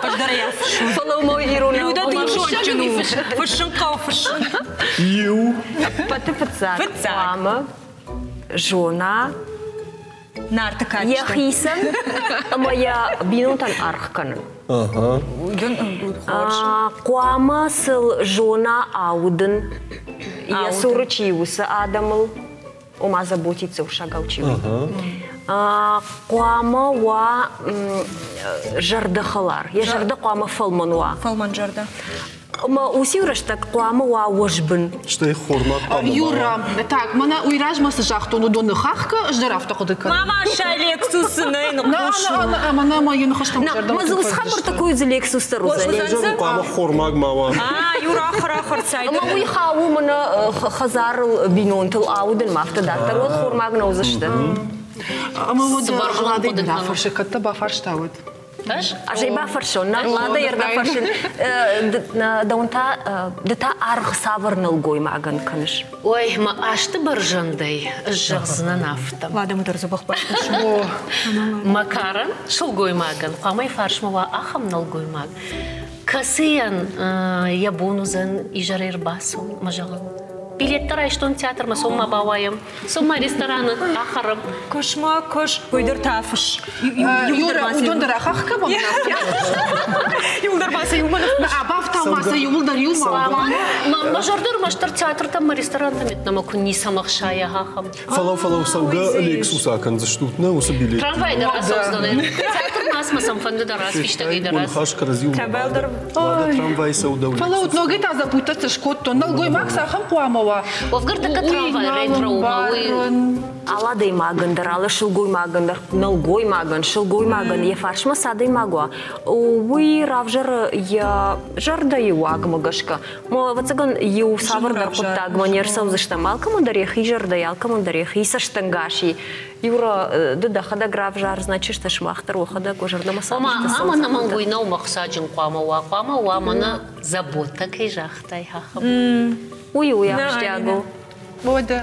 C: Ӕз дӕр ӕй фыссын.
E: Фӕлӕ мӕ ирон
C: Люда тынг зондджын у. Фыссын хъӕуы фыссын.
B: Иу.
E: Ӕппӕты фыццаг хъуамӕ зона
C: Нарты кадджытӕ.
E: Йӕхицӕн ӕмӕ йӕ бинонтӕн аргъ кӕнын. Хъуамӕ сыл зона аудын, йӕ цуры чи уыцы адӕмыл, ома заботиться усагау чи у. Хъуамӕ уа зӕрдӕхӕлар, йӕ зӕрдӕ хъуамӕ фӕлмӕн уа.
C: Фӕлмӕн зӕрдӕ.
E: Ӕмӕ уыциу рӕстӕг хъуамӕ уа уӕзбын.
B: Стӕй хормаг хъуамӕ
D: Юра, так, мӕнӕ уый размӕ цы загътон, уыдон ныхахгӕ, ӕз дӕр афтӕ хъуыды кӕнын.
C: Мама, сӕ Лексусы нӕй ныхъхъус.
D: На, ӕмӕ нӕ мӕ йӕ ныхӕстӕм зӕрдӕмӕ
E: Мӕ дзы уыцы хабӕрттӕ куы дзы Лексус дӕр уыдзӕни.
B: Хъуамӕ хормаг ма уа.
C: А, Юра, ахыр-ахыр цай.
E: Ӕмӕ уый хауы мӕнӕ хӕдзарыл, бинонтыл аудынмӕ афтӕ дарддӕр уӕд хормаг нӕ уыдзысты.
D: Ӕмӕ уӕд Ладӕй дӕр афӕрсы, кӕд дӕ бафарста, уӕд.
A: Ӕз?
E: Ӕз ӕй бафӕрсон, нӕ Лада йӕ бафӕрсын. Дӕуӕн та ды та аргъ цавӕр нӕлгоймагӕн кӕныс?
A: Ой, мӕ азты бӕрзӕндӕй ӕз зӕгъдзынӕн афтӕ.
C: Ладӕмӕ дӕр дзӕбӕх бакӕс.
A: Мӕ карӕн сылгоймагӕн хъуамӕ фарсмӕ уа ахӕм нӕлгоймаг, кӕцыйӕн йӕ бон уыдзӕн изӕрӕй ӕрбацӕуын мӕ зӕгъын. Билеттӕ райстон театрмӕ, цом ма бауайӕм. Цом ма рестораны ахӕрӕм.
C: Кӕс ма, кӕс, уый дӕр та фыс.
D: Юра, уыдон дӕр ахах кӕмӕн
C: Иуылдӕр ма сӕ иумӕ
D: Бафтау ма сӕ иуылдӕр иумӕ.
A: Мӕ зӕрдӕ ӕрмӕстдӕр театртӕм ӕмӕ ресторантӕм йеддӕмӕ куы ницӕмӕ хсайа ахӕм.
B: Фӕлӕ, фӕлӕ цӕугӕ Лексус акӕндзыстут, нӕ уыцы билет.
A: Трамвай дӕр ацӕудзӕн. Театрмӕ ацмӕ сӕм фӕнды дӕр ац, фистӕгӕй дӕр ац.
B: Ныхас кӕрӕдзиуыл. Трамвай цӕудӕу.
D: Фӕлӕ вот ногӕй та запутаться скодтон. Нӕлгоймаг цахӕм хъуамӕ уа?
A: Уӕвгӕ трамвай ретро у, уый
E: Алы адӕймагӕн дӕр, алы сылгоймагӕн дӕр, нӕлгоймагӕн, сылгоймагӕн йӕ фарсмӕ цы адӕймаг уа, уый равзӕры йӕ зӕрдӕйы уагмӕ гӕсгӕ. Ӕвӕццӕгӕн, иу цавӕрдӕр хъуыддагмӕ не рцӕудзыстӕм. Алкӕмӕн дӕр йӕхи зӕрдӕйы, алкӕмӕн дӕр йӕхи цӕстӕнгас и. Юра, ды дӕхӕдӕг равзардзынӕ, чызджытӕ сымах дӕр уӕхӕдӕг уӕ зӕрдӕмӕ
A: Ома, ӕмӕ ӕнӕмӕнг уый нӕу мӕхсаджын хъуамӕ уа, хъуамӕ уа мӕнӕ забота кӕй загътай, ахӕм.
E: Уый у ахсджиаг у.
D: Уӕдӕ.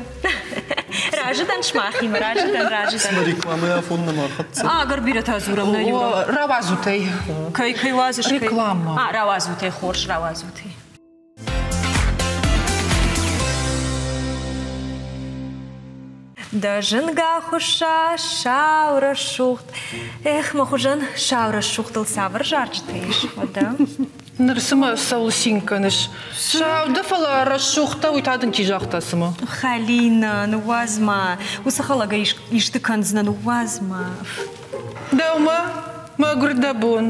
C: Разы дӕн сымахимӕ, разы дӕн, разы дӕн.
B: Рекламӕйы афон нӕма ӕрхӕццӕ.
C: Ӕгӕр бирӕтӕ дзурӕм нӕ Юра.
D: Рауадзут ӕй.
C: Кӕй кӕй уадзыс?
D: Реклама.
C: А, рауадзут ӕй, хорз, рауадзут ӕй. Дӕ зынгӕ хуысса сау рӕсугъд. Эх, мӕ хуызӕн сау рӕсугъдыл цавӕр зарджытӕ ис, уӕдӕ?
D: Ныр цымӕ цӕуыл цин кӕныс? Сау дӕ, фӕлӕ рӕсугъдтӕ уый та дын чи загъта цымӕ?
C: Хӕлина, ныууадз ма. Уыцы хӕлӕгӕй исты кӕндзынӕ, ныууадз ма.
D: Дӕумӕ? Мӕгуыр дӕ бон.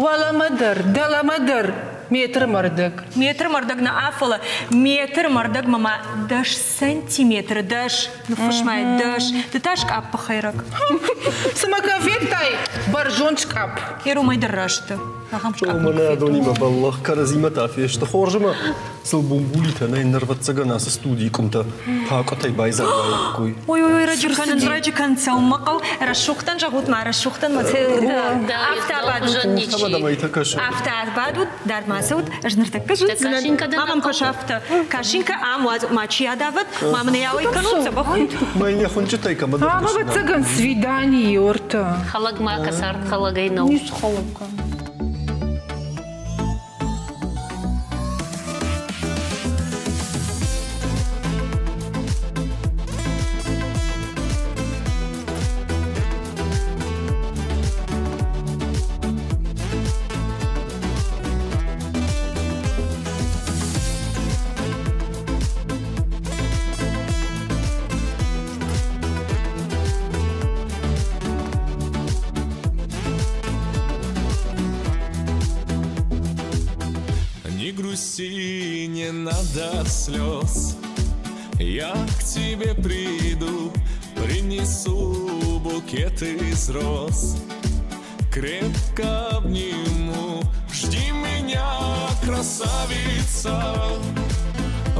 D: Уӕлӕмӕ дӕр, дӕлӕмӕ дӕр метр мӕрдӕг.
C: Метр мӕрдӕг нӕ, фӕлӕ метр мӕрдӕгмӕ ма 10 сантиметры, 10, ныффыс ма 10. Ды та скъаппы хӕйрӕг.
D: Цымӕ кӕм федтай бӕрзонд скъапп?
C: Уымӕй дӕр раст. Ахӕм скъапп.
B: Мӕнӕ адонимӕ бӕллӕх кӕрӕдзимӕ та фесты. Хорз ӕмӕ сыл бумбулитӕ нӕй, нырвӕццӕгӕн ацы студийы къуымтӕ пакъуытӕй байдзаг уаиккой.
C: Ой, ой, ой, раджы кӕнын, раджы кӕнын, цӕуынмӕ хъӕуы. Рӕсугъдтӕн зӕгъут ма, рӕсугъдтӕн ма афтӕ бадут. Афтӕ бадут, дард ма цӕут, ӕз ныртӕккӕ зындзынӕн. Ма мӕм кӕс афтӕ. Кашинка ам уадз, мачи адавӕд, ма мын ӕй ауӕй кӕнут, дзӕбӕх ут.
B: Мӕ йӕ хуынчъытӕй кӕмӕдӕр
D: Ӕмӕ ӕвӕццӕгӕн свидание ортӕ.
A: Хӕлӕг ма кӕсард хӕлӕгӕй нӕу.
D: Ницы хӕлӕг кӕны.
J: Не грусти, не надо слез. Я к тебе приду, принесу букет из роз. Крепко обниму, жди меня, красавица.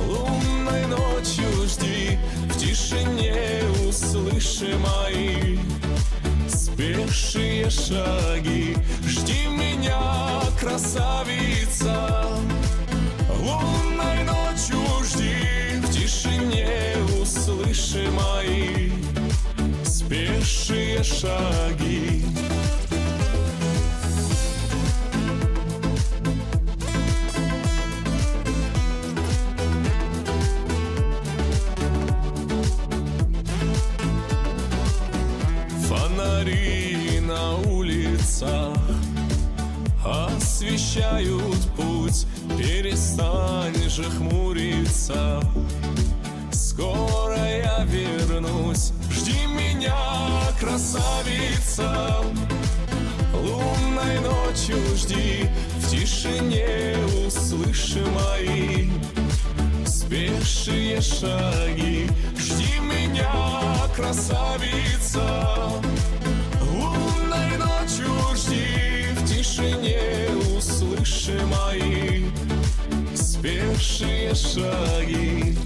J: Лунной ночью жди, в тишине услыши мои спешие шаги. Жди меня, красавица. Лунной ночью жди, в тишине услыши мои спешие шаги. Фонари на улицах освещают путь, перестань же хмуриться. Скоро я вернусь, жди меня, красавица. Лунной ночью жди, в тишине услыши мои спешие шаги. Жди меня, красавица. Лунной ночью жди, в тишине услыши мои спешие шаги.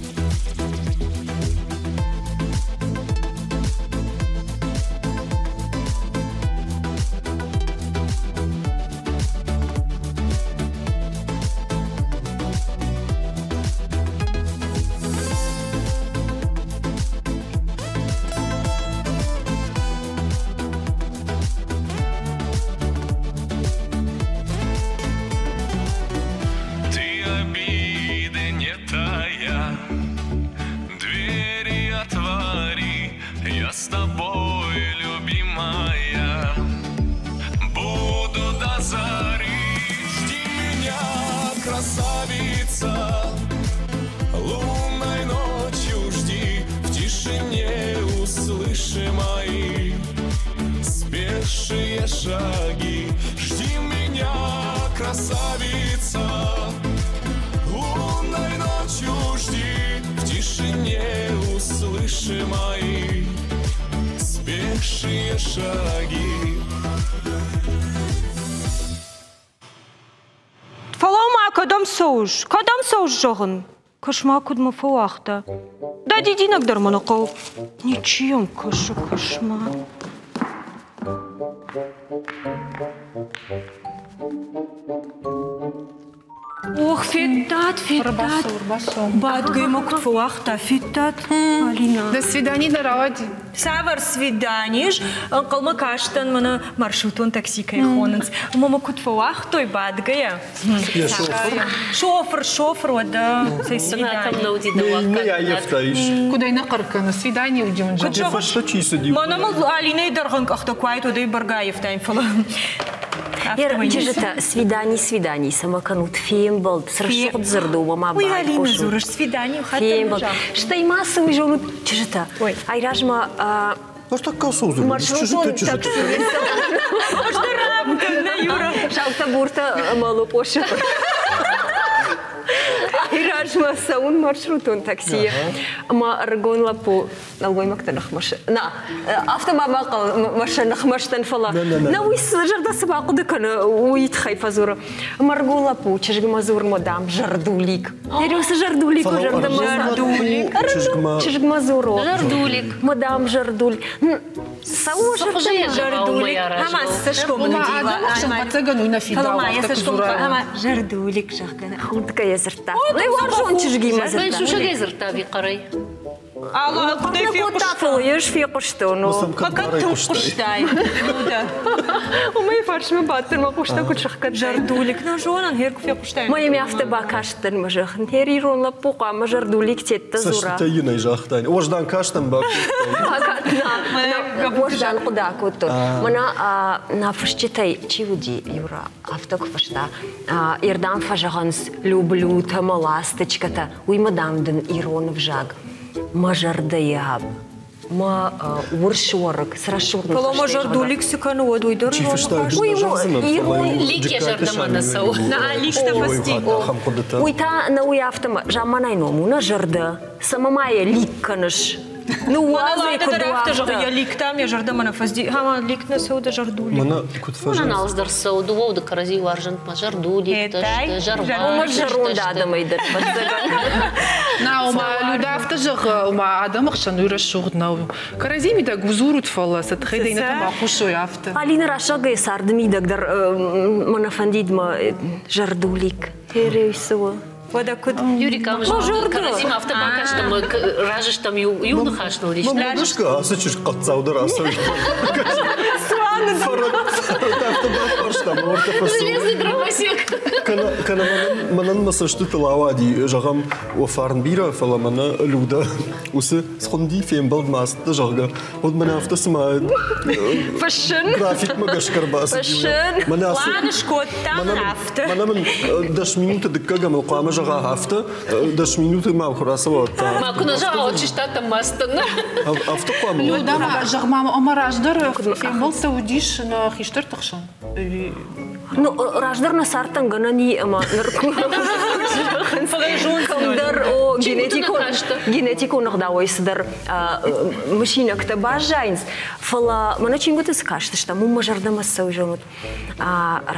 J: Ты обиды не тая, двери отвори, я с тобой, любимая, буду до зари. Жди меня, красавица, лунной ночью жди, в тишине услыши мои спешие шаги. Жди меня, красавица, лунной ночью жди, в тишине услыши мои спешие шаги.
C: Фӕлӕуу-ма, кӕдӕм цӕуыс? Кӕдӕм цӕуыс, зӕгъын? Кӕс-ма, куыд мӕ фӕуагъта. Дӕ дидинӕг дӕр мӕ нӕ хъӕуы. Ничи йӕм кӕсы, кӕс-ма. Ох, федтат, федтат. Бадгӕ мӕ куыд фӕуагъта, федтат, Алина.
D: До свидания нӕ рауади.
C: Цавӕр свидание ис? Ӕнхъӕлмӕ кастӕн мӕнӕ маршрутон такси кӕй хонынц. Ӕмӕ мӕ куыд фӕуагътой бадгӕйӕ?
B: Шофыр?
C: Шофыр, шофыр, уӕдӕ. Цӕй
B: свидание. Не аййӕфтаис.
D: Куыд ӕй нӕ хъӕр кӕны, свидание уыди уын
B: Куыд фӕстӕ чи цыди?
C: Мӕнӕ мыл Алинӕйы дӕргъӕн къӕхтӕ куы уаид, уӕд ӕй бӕргӕ аивтаин, фӕлӕ
E: Чызджытӕ, свидани, свидани, цӕмӕ кӕнут фембӕлд, цы рӕсугъд дзырд у, уымӕ
C: Уый Алина дзурыс, свидани,
E: фембӕлд. Стӕй ма цы уый зонут, чызджытӕ, ай размӕ
B: Ныртӕккӕ ацӕудзӕн.
E: Маршрутон
B: Чызджытӕ,
E: чызджытӕ. Саутӕ буртӕ ӕмӕ лопъосы. Айразмӕ цӕуын маршрутон таксийы. Ӕмӕ ӕрыгон лӕппу нӕлгоймӕгты ныхмӕ на афтӕ ма бахъӕл сӕ ныхмӕ сдӕн, фӕлӕ нӕ уый зӕрдӕ цы бахъуыды кӕны, уый тыххӕй фӕдзуры. Ӕмӕ лӕппу чызгмӕ дзурмӕ, дам, зӕрдулик. Цы зӕрдулик у зӕрдӕмӕ?
B: Зӕрдулик.
E: Чызгмӕ дзуру.
A: Зӕрдулик.
E: Мадам зӕрдуль. Цӕуы
C: зӕрдулик. Ӕмӕ цӕсгомы
D: Адӕмы хсӕн ӕцӕгӕн уый нӕ фидауы, афтӕ куы дзурай.
C: Ӕмӕ зӕрдулик, зӕгъгӕ,
E: худгӕйӕ дзырдта. Уарзон чызгимӕ дзырдта.
A: Сусӕгӕй дзырдта ӕви хъӕрӕй?
E: Кодта, фӕлӕ ӕз фехъуыстон.
C: Кӕд тынг хъуыстай?
E: Уымӕй фарсмӕ бадтӕн, мӕ хъустӕ куыд сӕхгӕдтай.
C: Зӕрдулик нӕ зонын, хер куы фехъуыстай.
E: Мӕ йӕм афтӕ бакастӕн, мӕ зӕгъын, хер ирон лӕппу хъуамӕ зӕрдулик теттӕ дзура.
B: Цӕстытӕ йын ӕй загътай. Уӕздан кастӕн бакодтай.
E: Уӕздан хъуыды акодтон. Мӕнӕ нӕ фысджытӕй чи уыди, Юра, афтӕ куы фыста, Ирдӕм фӕзӕгъынц люблю-тӕ мӕ ласточкӕтӕ, уый ма, дам, дын ирон ӕвзаг мӕ зӕрдӕйы аб мӕ урс уӕрыкк цы рӕсугъд.
C: Фӕлӕ мӕ зӕрдулик цы кӕны, уӕд уый дӕр
B: Чи фыста,
E: Уый у
B: ирон
A: Лик йӕ зӕрдӕмӕ нӕ цӕуы.
C: Нӕ ликтӕ фӕсти.
E: Уый та нӕ уый афтӕ замманай ном у нӕ зӕрдӕ. Цӕмӕ ма йӕ лик кӕныс? Ныууадз ӕй куыд
C: у афтӕ. Зӕгъы, йӕ ликтӕм йӕ зӕрдӕмӕ нӕ фӕзди. Ӕмӕ лик нӕ цӕуы дӕ зӕрдулик.
B: Мӕнӕ куыд фӕзынц.
A: Мӕнӕ нал дӕр цӕуы, дыууӕ уды кӕрӕдзи уарзынт мӕ зӕрдуликтӕ сты, зӕрватыччытӕ
E: Уымӕ зӕронд адӕмӕй дӕр фӕцӕгӕн.
D: На, ома, Люда афтӕ зӕгъы, ома, адӕмы хсӕн уый рӕсугъд нӕу. Кӕрӕдзи мидӕг узурут, фӕлӕ сӕ тыххӕй дӕ иннӕтӕ ма хъусой афтӕ.
E: Алина рӕсугъдӕй царды мидӕг дӕр мӕнӕ фӕндид мӕ зӕрдулик. Херей цы у?
C: Уӕдӕ куыд?
A: Юрий Камжон, кӕрӕдзимӕ афтӕ бакастӕм, разы стӕм иу ныхас ныл ис.
B: Мӕ гӕсгӕ ацы чызг хъӕддзау дӕр ацӕуид.
E: Цуаны
B: Афтӕ бафарста, мӕ уӕртӕ фӕцӕуы.
A: Железный дровосек.
B: Кӕнӕ мӕнӕн мӕ цӕстытыл ауади, зӕгъӕм, уӕ фарн бирӕ, фӕлӕ мӕнӕ Люда уыцы схуынди фембӕлдмӕ ацыдтӕ, зӕгъгӕ, уӕд мӕнӕ афтӕ цыма
E: Фыссын.
B: Графикмӕ гӕсгӕ ӕрбацыди.
E: Фыссын.
C: План скодтам афтӕ.
B: Мӕнӕ мын 10 минуты дыккӕгӕм хъуамӕ зӕгъа афтӕ, 10 минуты ма куы рацӕуа, та.
A: Ма куы нӕ зӕгъа, уӕд сыстадтӕн мастӕн.
B: Афтӕ хъуамӕ.
D: Люда, ма зӕгъ ма, ӕмӕ раздӕр фембӕлдтӕ уыдис нӕ хистӕрты хсӕн?
E: Ну, раздӕр нӕ цардтӕн гӕнӕн и ӕмӕ ныр кӕмдӕр о генетикон генетикон ӕгъдауӕй цыдӕр мысинӕгтӕ баззайынц, фӕлӕ мӕнӕ чингуыты цы кастыстӕм, уым мӕ зӕрдӕмӕ цӕуы зонут.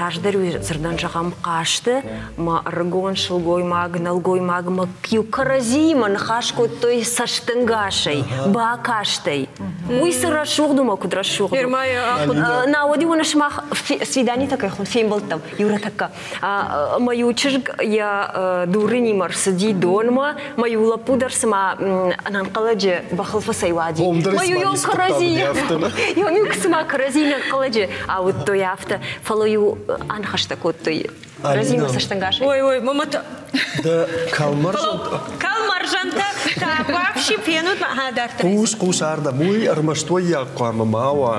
E: Раздӕр дзырдӕн зӕгъӕм хъазты мӕ ӕрыгон сылгоймаг, нӕлгоймаг мӕ иу кӕрӕдзиимӕ ныхас кодтой цӕстӕнгасӕй, бакастӕй. Уый цы рӕсугъд у мӕ куыд рӕсугъд у. Науӕд иу сымах свиданитӕ кӕй хуын фембӕлдтӕм иу рӕтӕккӕ. Мӕ иу чызг йӕ дурынимӕ рцыди донмӕ, мӕ иу лӕппу дӕр цыма ӕнӕнхъӕлӕджы бӕхыл фӕцӕйуади. Мӕ иу йон кӕрӕдзи, йон иу цыма кӕрӕдзи ӕнӕнхъӕлӕджы ауыдтой афтӕ, фӕлӕ-иу аныхӕстӕ кодтой кӕрӕдзимӕ цӕстӕнгасӕй.
C: Ой, ой, мама
B: Дӕ кӕлмӕрзӕнтӕ.
C: Кӕлмӕрзӕнтӕ та вообще фенут ма дарддӕр.
B: Хъус, хъус ардӕм, уый ӕрмӕст уӕййаг хъуамӕ ма уа.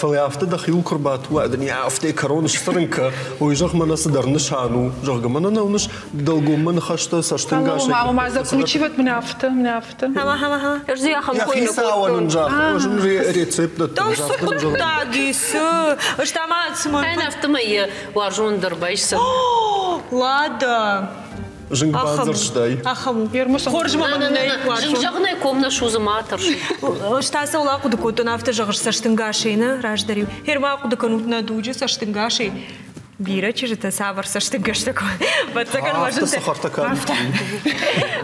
B: Фӕлӕ афтӕ дӕхиуыл куы рбатуа, дын афтӕ кӕрон сцырын кӕ, уый зӕгъ, мӕнӕ цыдӕр нысан у, зӕгъгӕ, мӕнӕ нӕ уыныс дӕлгоммӕ ныхӕстӕ цӕстӕнгасӕй.
D: Мама, закручивать мне авто, мне авто.
E: Ӕз дзы ахӕм кой нӕ
B: Хицауӕн ын загъ, ӕз ын рецепт дӕттын.
C: Цы хъуыддаг и, цы? Ӕз та ма цыма...
A: Ӕнӕ афтӕмӕй йӕ уарзон дӕр байсдзӕн.
C: Лада!
B: Зынг бандзӕрстай.
C: Ахӕм у. Хорз ма мын нӕй
A: Зынг зӕгъынӕй ком нӕ судзы, ма тӕрс.
C: Ӕз та цӕуыл ахъуыды кодтон, афтӕ зӕгъыс цӕстӕнгасӕй, нӕ? Раздӕр-иу. Хер ма ахъуыды кӕнут нӕ дуджы цӕстӕнгасӕй. Бирӕ чызджытӕ цавӕр цӕстӕнгӕстӕ Ӕвӕццӕгӕн мӕ зынтӕ.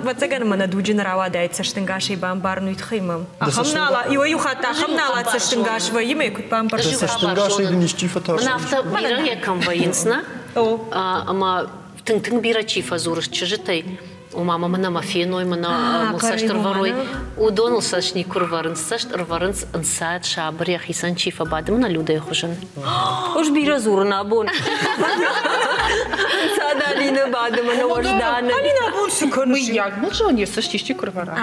C: Ӕвӕццӕгӕн мӕ нӕ дуджы нӕ рауадаид цӕстӕнгасӕй бамбарын уый тыххӕй мӕм. Ахӕм нала, иуӕй-иу хатт ахӕм нала цӕстӕнгас вӕййы, мӕ куыд бамбӕрстон.
B: Цӕстӕнгасӕй дын исчи фӕтарст?
A: Мӕн афтӕ бирӕ кӕм вӕййынц, нӕ? Ӕмӕ тынг-тынг бирӕ чи фӕдзуры чызджытӕй, ома мӕ мӕнӕ мӕ феной, мӕнӕ мыл цӕст ӕрвӕрой, уыдоныл цӕст никуы рвӕрынц, цӕст ӕрвӕрынц ӕнцад, сабыр, йӕхицӕн чи фӕбады, мӕнӕ Людӕйы хуызӕн.
E: Ӕз бирӕ дзурын абон. Ӕнцад Алинӕ бады мӕнӕ уӕзданы.
C: Алинӕ абон цы кӕныс?
D: Мыййаг мыл зон йӕ цӕст исчи куы рвӕра.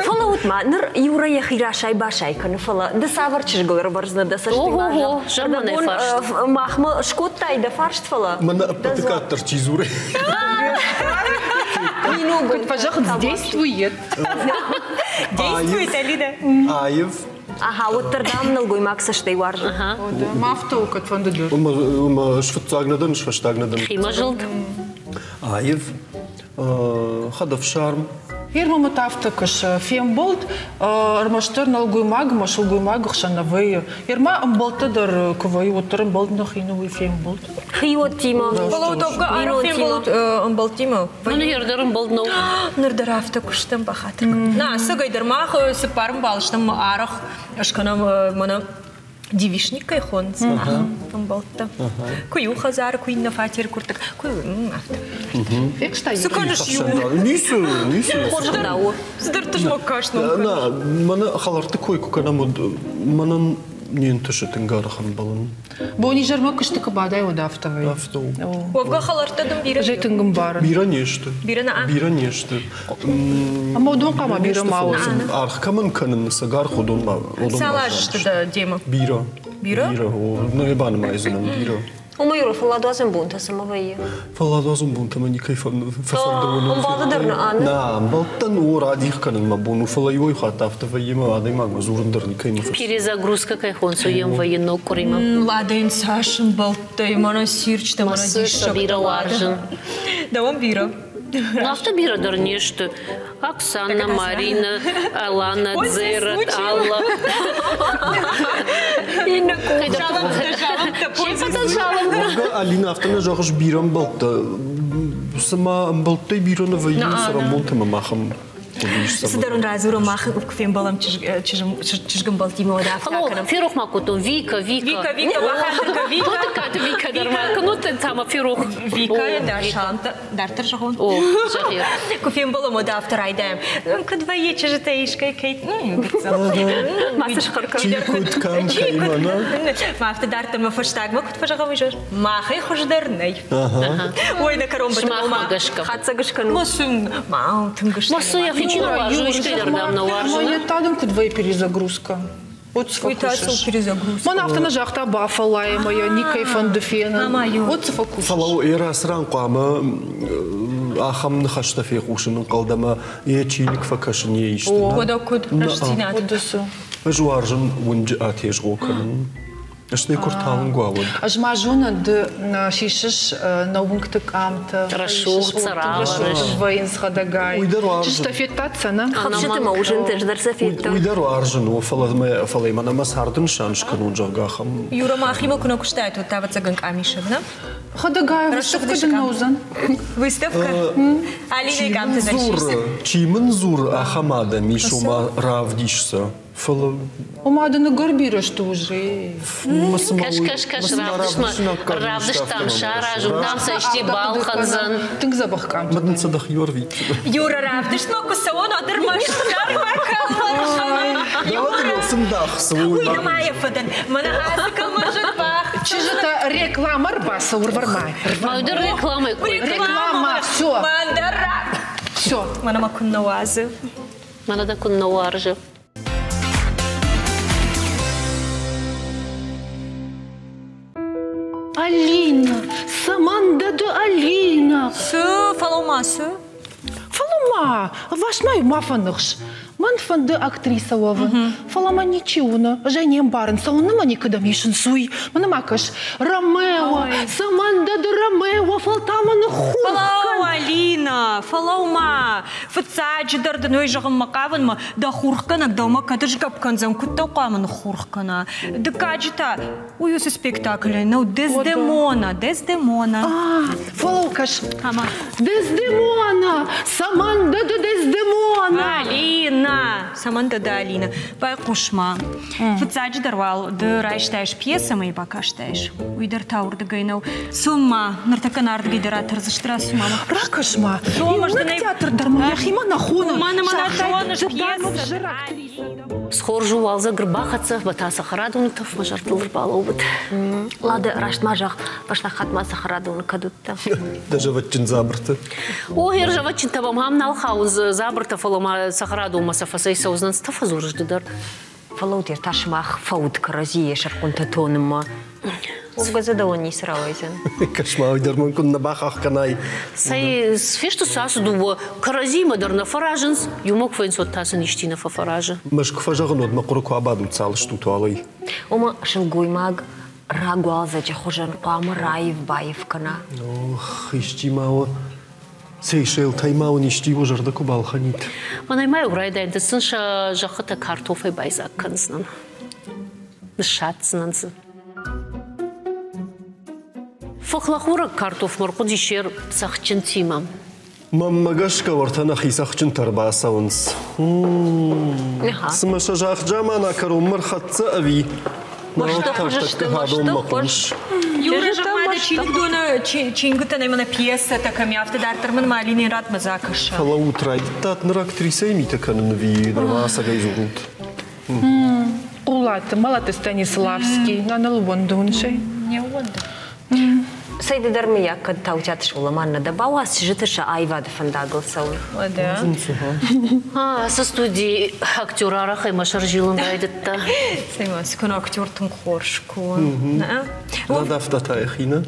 E: Фӕлӕуут ма, ныр Юра йӕхи расай-басай кӕны, фӕлӕ ды цавӕр чызгыл ӕрбӕрдзынӕ дӕ цӕсты
A: Ого-го, заманай фарст.
E: Махмӕ скодтай дӕ фарст, фӕлӕ...
B: Мӕнӕ ӕппӕты къаддӕр чи дзуры.
D: Куыд фӕзӕгъынц, действует.
E: Действует, Алина.
B: Аив.
E: Аха, уӕддӕр, дам, нӕлгоймаг цӕстӕй уарзы.
D: Ма афтӕ у, кӕдфӕнды дӕр.
B: Уымӕ сфыццаг нӕ дӕн, сфӕстаг нӕ дӕн.
A: Химӕзылд.
B: Аив. Хӕдӕфсарм.
D: Ермӕ та афтӕ кӕсы. Фембӕлд ӕрмӕстдӕр нӕлгоймаг ӕмӕ сылгоймаг хсӕн нӕ вӕййы. Ерма ӕмбӕлттӕ дӕр куы вӕййы, уӕддӕр ӕмбӕлд нӕхи нӕ уый фембӕлд.
E: Хиуӕттимӕ.
I: Фӕлӕ утопка арӕх фембӕлд ӕмбӕлттимӕ.
A: Ну, ныр дӕр ӕмбӕлд нӕу.
C: Ныр дӕр афтӕ куыстӕм бахатыр. На, ӕцӕгӕй дӕр мах цыппар ӕмбал стӕм арӕх скӕнӕм мӕнӕ девичник кӕй хонынц, ахӕм ӕмбӕлттӕ. Куы иу хӕдзары, куы иннӕ фатеры куыртык, куы афтӕ.
D: Фехстай?
C: Цы кӕныс иу?
B: Ницы, ницы.
E: Хорз ӕгъдау у.
C: Цыдӕр тызмӕг каст нӕм
B: кӕныс. На, мӕнӕ хӕлӕртты кой куы кӕнӕм, уӕд мӕнӕн не нтысы тынг арӕх ӕмбӕлын.
D: Бонизӕрмӕ куысты куы бадай, уӕд афтӕ вӕййы.
B: Афтӕ у.
C: Уӕвгӕ хӕлӕрттӕ дын бирӕ
D: Ӕз ӕй тынг ӕмбарын.
B: Бирӕ не сты.
C: Бирӕ нӕ?
B: Бирӕ не сты.
D: Ӕмӕ уыдон хъуамӕ бирӕ ма уой.
B: Аргъ кӕмӕн кӕнын, цӕгӕр уыдон ма
C: Цал азы сты дӕ демӕ?
B: Бирӕ.
C: Бирӕ?
B: Бирӕ. Нӕ банымайдзынӕн бирӕ.
E: Уымӕ Юра, фӕлладуадзӕн бонтӕ цӕмӕ вӕййы?
B: Фӕлладуадзӕн бонтӕ мӕ никӕй фӕфӕнды уынын.
E: Ӕмбалды дӕр нӕ аны?
B: Нӕ, ӕмбӕлттӕн о радих кӕнын мӕ бон у, фӕлӕ иуӕй хатт афтӕ вӕййы ӕмӕ адӕймагмӕ дзурын дӕр никӕй мӕ фӕсты.
A: Перезагрузка кӕй хонцу йӕм вӕййы ног къуыримӕ.
C: Ладӕн цас ӕмбӕлттӕй, мӕнӕ сирчытӕ, мӕнӕ диссӕгтӕ.
A: Бирӕ уарзын.
C: Дӕуӕн бирӕ.
A: Афтӕ бирӕ дӕр не сты. Оксана, Марина, Алана, Дзерат, Алла.
B: Алина, афтӕ нӕ зӕгъыс бирӕ ӕмбӕлттӕ. Цыма ӕмбӕлттӕй бирӕ нӕ вӕййы цӕрӕнбонты мӕ махӕн
C: Цыдӕр ын радзурӕм, мах куы фембӕлӕм чызгӕмбӕлттимӕ, уӕд афтӕ кӕнӕм.
A: Ферох ма кодтон Вика, Вика.
C: Вика, Вика, бахатыр кӕн, Вика.
A: Тотыккаты Вика дӕр ма кӕнут, та ма ферох.
C: Вика, дӕ саламтӕ дарддӕр зӕгъон.
A: О, зӕгъ.
C: Куы фембӕлӕм, уӕд афтӕ райдайӕм. Куыд вӕййы чызджытӕ искӕй кӕй...
E: Ма цы схъӕр кӕн.
B: Чи куыд кӕм кӕимӕ, нӕ?
C: Ма афтӕ дарддӕр мӕ фӕстагмӕ куыд фӕзӕгъӕм, уый зӕгъ, махӕй хуыздӕр нӕй. Ой, нӕ кӕронбӕттӕн
A: Сымахмӕ гӕсгӕ.
E: Хатдзӕг скӕнут.
C: Масын, ма тынг
A: Масы йӕхи чи нӕ уарзы, уый стӕй дӕр дам нӕ уарзы.
D: Ма йедта дын куыд вӕййы перезагрузка? Вот
C: Уый та цыл перезагрузка.
D: Мӕн афтӕ нӕ загъта, бафӕллай ӕмӕ йӕ никӕй фӕнды фенын. Вот цы фӕкусыс.
B: Фӕлӕ йӕ рацыран хъуамӕ ахӕм ныхӕстӕ фехъусын ӕнхъӕл ӕмӕ йӕ чиныг фӕкӕсын йӕ исты.
C: Уӕдӕ куыд рӕстдзинад?
B: Ӕз уарзын уынджы атезгъо кӕнын. Стӕй куы рталынг уа, уӕд.
D: Ӕз ма зонын, ды сисыс нӕ уынгты къамтӕ.
A: Рӕсугъд цӕрӕгъ.
D: Вӕййынц хӕдӕгай.
B: Уый дӕр уарзын.
D: Чызджытӕ федтат сӕ, нӕ?
E: Хӕфсыты мӕ уызынты ӕз дӕр сӕ федтон.
B: Уый дӕр уарзын, о, фӕлӕ фӕлӕ мӕнӕ мӕ царды нысан скӕнон, зӕгъгӕ, ахӕм.
C: Юра махимӕ куы нӕ куыстаид, уӕд та, ӕвӕццӕгӕн, къамисӕг, нӕ?
D: Хӕдӕгай, выставка дын нӕ уыдзӕн?
C: Выставка? Алинӕйы къамтӕ дӕр сисдзӕн.
B: Чи мын дзуры, ахӕм адӕм ис, ома равдис сӕ. Фӕлӕ
D: Ома дын ӕгӕр бирӕ сты уже.
A: Кӕс, кӕс, кӕс, равдыстмӕ, равдыстам саразут, дам сӕ исчи балхӕндзӕн.
D: Тынг дзӕбӕх къам.
B: Мӕ дын сӕ дӕхи ӕрвитдзынӕ.
C: Юра, равдыстмӕ куы цӕуон, уӕд ӕрмӕстдӕр мӕ Уый нымайы фыдӕн. Мӕнӕ ацы кӕлмӕрзӕн бӕх.
D: Чызджытӕ реклама ӕрбацӕуы ӕрвӕрмӕ.
A: Мӕ реклама.
D: Реклама, все. Все.
C: Мӕнӕ мӕ куыннӕ уадзы.
A: Мӕнӕ дӕ куыннӕ уарзы.
D: Алина, цӕмӕн дӕ ды Алина?
C: Цы, фӕлӕуу-ма, цы?
D: Фӕлӕуу-ма, ӕваст ма фӕныхс. Мӕн фӕнды актрисӕ уӕвын, фӕлӕ мӕ ничи уыны, ӕз ӕй не мбарын, цӕуылнӕ мӕ никӕдӕм исынц, уый. Мӕнӕ ма кӕс, Ромео, цӕмӕн дӕ ды Ромео, фӕлтау мӕ ныххурх кӕн.
C: Фӕлӕуу, Алина, фӕлӕуу-ма, Фыццаджыдӕр дын уый зӕгъынмӕ хъавынмӕ, дӕ хурхгӕнӕг дӕумӕ кӕд сгӕпп кӕндзӕн, куыд дӕ хъуамӕ ныххурх кӕна? Дыккаджы та, уый уыцы спектаклӕй нӕу Дездемона, Дездемона.
D: Фӕлӕуу, кӕс. Дездемона! Цӕмӕн дӕ ды Дездемона?
C: Алина! Цӕмӕн дӕ ды Алина? Байхъус-ма. Фыццаджыдӕр уал ды райстаис пьесӕ ӕмӕ йӕ бакастаис. Уый дӕр та уырдыгӕй нӕу. Цом-ма, ныртӕккӕ нардыгӕй дӕр атӕрдзысты, рацу-ма.
D: Ракӕс-ма, иунӕг театр дӕр ма йӕхимӕ нӕ хоны.
C: Уымӕн ӕмӕ нӕ зоныс пьесӕ.
A: Схорз у уалдзӕг ӕрбахӕццӕ, ӕмӕ та цӕхӕрадоны тӕф мӕ зӕрдыл ӕрбалӕууыд.
E: Лады, раст ма зӕгъ, фӕстаг хатт ма цӕхӕрадоны кӕд уыдтӕ?
B: Дӕ зӕвӕтджын дзабырты.
A: О, хӕрзӕвӕтджынтӕ мӕм ам нал хауынц дзабыртӕ, фӕлӕ ма цӕхӕрадонмӕ сӕ фӕцӕйцӕудзынӕн, цы фӕдзурыс ды дӕр?
E: Фӕлӕуут, та сымах фӕуд кӕрӕдзийы сӕрхъуынтӕ тонынмӕ. Уӕвгӕ дзы дӕуӕн ницы рауайдзӕн.
B: Кӕс-ма, уый дӕр мын куыннӕ бахахх кӕнай.
A: Цӕй, фесты сӕ ацы дыууӕ кӕрӕдзимӕ дӕр нӕ фӕразынц, иумӕ куы фенцод та сын исти нӕ фӕфӕразы.
B: Мӕскуы фӕзӕгъын, уӕд мӕ хъуыры куы абадут, цал стут, уалӕй.
E: Ома, сылгоймаг рагуалдзӕджы хуызӕн хъуамӕ раив-баив кӕна.
B: Ох, исчи ма у Сейшелтӕй ма уын исчи уӕ зӕрдӕ куы балхӕнид.
A: Мӕнӕй ма-иу райдайӕнты сын сӕ зӕххытӕ картофӕй байдзаг кӕндзынӕн. Ныссадздзынӕн дзы. Фыхлӕхурӕг картофмӕ ӕрхъуыди се цӕхджынтимӕ.
B: Мӕнмӕ гӕсгӕ уӕртӕ нӕхи цӕхджынтӕ ӕрбацӕуынц. Цымӕ сӕ загъд-замана кӕронмӕ рхӕццӕ ӕви?
C: Юра, зӕгъ-ма, дӕ чиныгдоны чингуытӕ мӕнӕ пьесӕтӕ кӕм и, афтӕ дарддӕр мын ма Ленинградмӕ закӕса.
B: Фӕлӕуут, райдыдтат ныр актрисӕйы митӕ кӕнын ӕви нырма ӕцӕгӕй дзурут?
D: Хъулаты, Малаты Станиславский, нӕ ныл уӕндон сӕй.
C: Не ууӕндын.
E: Цӕй ды дӕр мыййаг кӕд Таутиаты Соламан нӕ дӕ бауадз чызджыты сӕ аивады фӕндагыл цӕуын.
A: Ацы студийы актер арӕхӕй мӕ сӕр зилын райдыдта.
C: Цӕй-ма, цы кӕны актер тынг хорз куы.
B: Над афтӕ та йӕхи нӕ?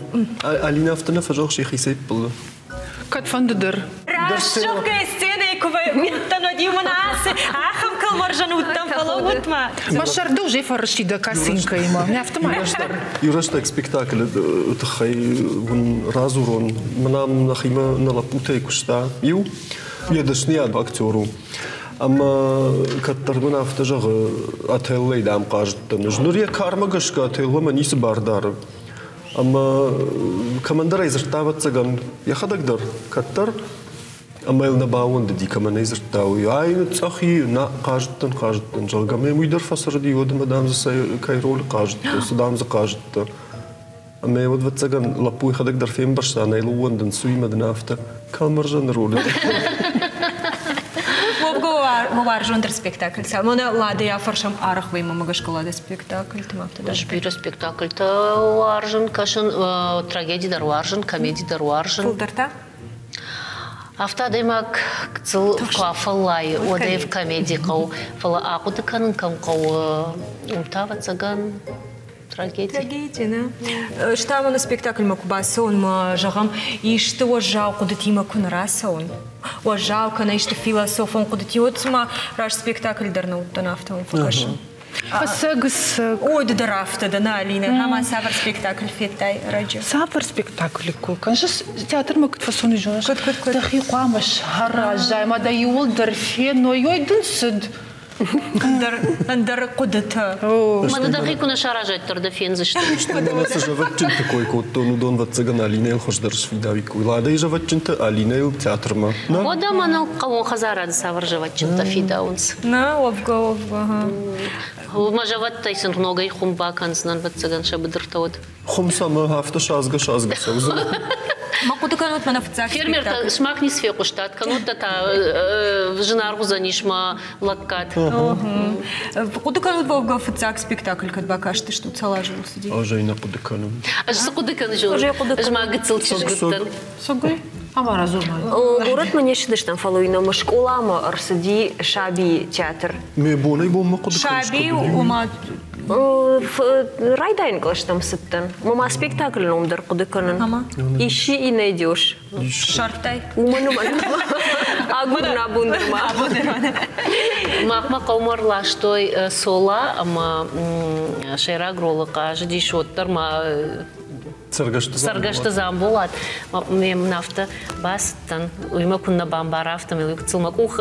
B: Алина афтӕ нӕ фӕзӕгъыс йӕхицӕй ппылы.
D: Кӕдфӕнды дӕр.
C: Рӕсугъдгӕй сценӕйы куы уыдтӕн, уӕд-иу мын ацы ахӕм кӕлмӕрзӕн уыдтӕн, фӕлӕуут ма.
D: Мӕ зӕрдыл уже фӕрысти дӕ косынкӕимӕ. Афтӕ ма дӕр.
B: Иу рӕстӕг спектаклы тыххӕй уын радзурон. Мӕн ам нӕхимӕ нӕ лӕппутӕй куыста иу. Йӕ дӕсныйад актер у. Ӕмӕ кӕддӕр мын афтӕ зӕгъы, Отеллойы, дам, хъазыдтӕн. Ӕз ныр йӕ кармӕ гӕсгӕ Отелломӕ ницы бар дары. Ӕмӕ кӕмӕндӕр ӕй дзырдта, ӕвӕццӕгӕн, йӕхӕдӕг дӕр кӕддӕр, ӕмӕ йыл нӕ баууӕндыди, кӕмӕн ӕй дзырдта, уый. Ай ныцъцъӕх и, нӕ, хъазыдтӕн, хъазыдтӕн, зӕгъгӕ, ӕмӕ йӕм уый дӕр фӕцырд и, уӕд ӕмӕ, дам, дзы кӕй ролы хъазыдтӕ, цы, дам, дзы хъазыдтӕ. Ӕмӕ уӕд, ӕвӕццӕгӕн, лӕппу йӕхӕдӕг дӕр фембӕрста, нӕ йыл ууӕндынц, уыимӕ дын афтӕ кӕлмӕрзӕны ролы.
C: Мӕ уарзондӕр спектакль. Мӕнӕ Ладӕйӕ фӕрсӕм арӕх вӕййы мӕ гӕсгӕ Лада спектакльты афтӕ дӕр.
A: Ӕз бирӕ спектакльтӕ уарзын кӕсын, трагеди дӕр уарзын, комеди дӕр уарзын.
C: Фылдӕр та?
A: Афтӕ адӕймаг гыццыл куы афӕллайы, уӕд ӕй в комеди хъӕуы, фӕлӕ ахъуыды кӕнын кӕм хъӕуы, уым та, ӕвӕццӕгӕн, Трагеди.
C: Трагеди, нӕ? Стӕй мӕнӕ спектакльмӕ куы бацӕуын, мӕ, зӕгъӕм, исты уӕззау хъуыдытимӕ куы нӕ рацӕуын, уӕззау кӕнӕ исты философон хъуыдытимӕ, уӕд цыма раст спектакль дӕр нӕ уыдтӕн, афтӕ мӕм фӕкӕсы.
D: Ӕцӕг, ӕцӕг.
C: Ой, ды дӕр афтӕ дӕ, нӕ, Алинӕ? Ӕмӕ цавӕр спектакль федтай ӕрӕджы?
D: Цавӕр спектакль кой кӕныс? Театрмӕ куыд фӕцӕуын зоныс?
C: Куыд, куыд, куыд?
D: Дӕхи хъуамӕ саразай, ӕмӕ дӕ иууылдӕр феной, ой дын цыд.
C: Ӕндӕр хъуыдытӕ.
A: Мӕнӕ дӕхи куы нӕ саразай, дӕр дӕ фендзысты.
B: Мӕнӕ цы зӕвӕтджынты кой кодтон, уыдон, ӕвӕццӕгӕн, Алинӕйыл хуыздӕр сфидауиккой. Ладӕйы зӕвӕтджынты Алинӕйыл театрмӕ.
A: Уӕдӕ мӕныл хъӕууон хӕдзарады цавӕр зӕвӕтджынтӕ фидауынц?
C: Нӕ, уӕвгӕ, уӕвгӕ.
A: Мӕ зӕвӕттӕй сын ногӕй хуым бакӕндзынӕн, ӕвӕццӕгӕн, сӕ быдыртӕ уӕд.
B: Хуым сӕмӕ афтӕ садзгӕ-садзгӕ цӕудзӕн.
C: Ма хъуыды кӕнут мӕнӕ фыццаг
A: Фермертӕ, сымах ницы фехъуыстат, кӕннод та зынаргъ уыдзӕнис мӕ лӕггад.
C: Хъуыды кӕнут, Вовга, фыццаг спектакль кӕд бакастыстут, цал азы уыл цыди?
B: Ӕз ӕй нӕ хъуыды кӕнын.
A: Ӕз цы хъуыды кӕнын, ӕз ма гыццыл чызг уыдтӕн.
D: Согой? Ӕмӕ радзурма.
E: Горӕтмӕ не ссыдыстӕм, фӕлӕ уый нӕм скъоламӕ ӕрцыди сабийы театр.
B: Мӕ бонӕй-бонмӕ хъуыды кӕныс,
C: Саби, ома
E: Райдайӕн кълӕстӕм цыдтӕн. Мӕ спектаклы ном дӕр хъуыды кӕнын. Ищи и найдешь.
C: Ссардтай?
E: Уымӕн ӕмӕ агурын абон дӕр ма.
A: Махмӕ хъӕумӕ ӕрластой Сола ӕмӕ сӕйраг ролы хъазыдис уӕддӕр ма Цӕргӕсты Дзамболат. Ме мын афтӕ бацыдтӕн, уый мӕ куыннӕ бамбара, афтӕмӕй гыццыл мӕ къух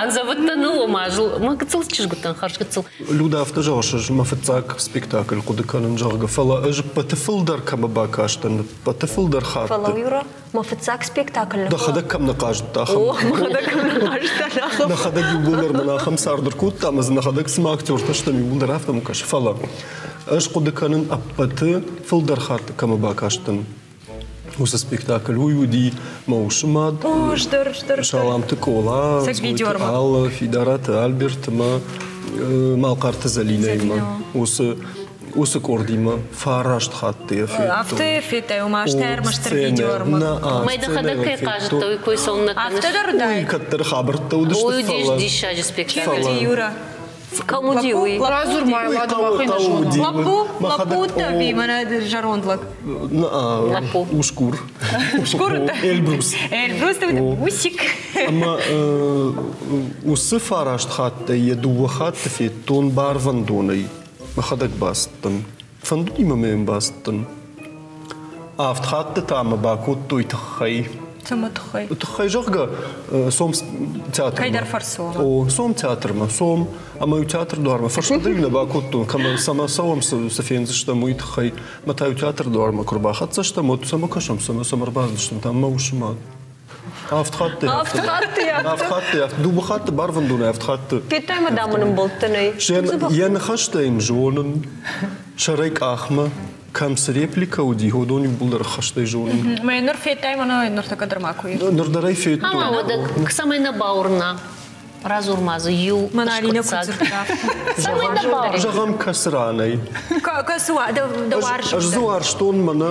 A: андзӕвыдтӕн ыл, ома мӕ гыццыл чызг уыдтӕн, хӕрз гыццыл.
B: Люда афтӕ зӕгъыс, ӕз мӕ фыццаг спектакль хъуыды кӕнын, зӕгъгӕ, фӕлӕ ӕз ӕппӕты фылдӕр кӕмӕ бакастӕн, ӕппӕты фылдӕр хатты.
E: Фӕлӕ, Юра, мӕ фыццаг спектакль
B: Дӕхӕдӕг кӕм нӕ хъазыдтӕ, ахӕм.
E: О, мӕхӕдӕг кӕм нӕ хъазыдтӕн, ахӕм.
B: Нӕхӕдӕг иууылдӕр мӕн ахӕм цард ӕркодта, ӕмӕ дзы нӕхӕдӕг цыма актертӕ стӕм, иууылдӕр афтӕ мӕм кӕсы. Фӕлӕ ӕз хъуыды кӕнын, ӕппӕты фылдӕр хатт кӕмӕ бакастӕн, уыцы спектакль. Уый уыди мӕ усы мад, Саламты Къола, Алла, Фидараты Альберт ӕмӕ Малхъарты Зӕлинӕимӕ. Уыцы уыцы къордимӕ фараст хатты йӕ федтон.
C: Афтӕ федтай, ома азтӕ ӕрмӕстдӕр видеоӕрмӕг.
A: Мӕ дӕхӕдӕг кӕй хъазыдтӕ, уый кой цӕуылнӕ кӕныс?
C: Афтӕ дӕр
B: Уый кӕддӕр хабӕрттӕ уыдысты,
A: Уый уыдис диссаджы спектакль.
C: Юра.
A: Кӕм уыди уый?
D: Радзур ма, Лада, махӕй нӕ зонӕм.
C: Лӕппу, лӕппу ӕви мӕнӕ зӕронд лӕг?
B: Лӕппу. Усгур.
C: Усгур?
B: Эльбрус.
C: Эльбрус, усик.
B: Ӕмӕ уыцы фараст хаттӕй йӕ дыууӕ хатты федтон барвӕндонӕй. Мӕхӕдӕг бацыдтӕн. Фӕндыди мӕ ме мбацыдтӕн. Авд хатты та мӕ бакодтой тыххӕй.
C: Цӕмӕ тыххӕй?
B: Тыххӕй, зӕгъгӕ, сом театрмӕ.
C: Кӕйдӕр фӕрсомӕ.
B: О, сом театрмӕ, сом. Ӕмӕ иу театр дуармӕ фӕрсмӕ нӕ бакодтон, кӕмӕ цӕмӕ цӕуӕм, цы фендзыстӕм, уый тыххӕй. Мӕ та иу театр дуармӕ куы рбахӕццӕ стӕм, уӕд цӕмӕ кӕсӕм, цӕмӕ цӕмӕ ӕрбацыдыстӕм, та мӕ усы мад. Авд хатты.
E: Авд хатты.
B: Авд хатты. Дыууӕ хатты барвӕндонӕй авд хатты.
E: Федтай мӕ дам ын ӕмбӕлттӕ нӕй.
B: Йӕ ныхӕстӕ йын зонын, сӕрӕй къахмӕ. Кӕм цы репликӕ уыди, уыдон иууылдӕр ӕххӕстӕй зонын.
C: Мӕ ныр федтай мӕнӕ ныртӕккӕ дӕр ма куы
B: Ныр дӕр ӕй федтон.
A: Ӕмӕ уӕдӕ цӕмӕй нӕ бауырна? Радзур ма дзы иу
C: Мӕн Алинӕ куыд дзырдта.
A: Цӕмӕй нӕ бауырна?
B: Зӕгъӕм, кӕцы ранӕй?
C: Кӕцы уа, дӕ уарзон?
B: Ӕз дзы уарзтон мӕнӕ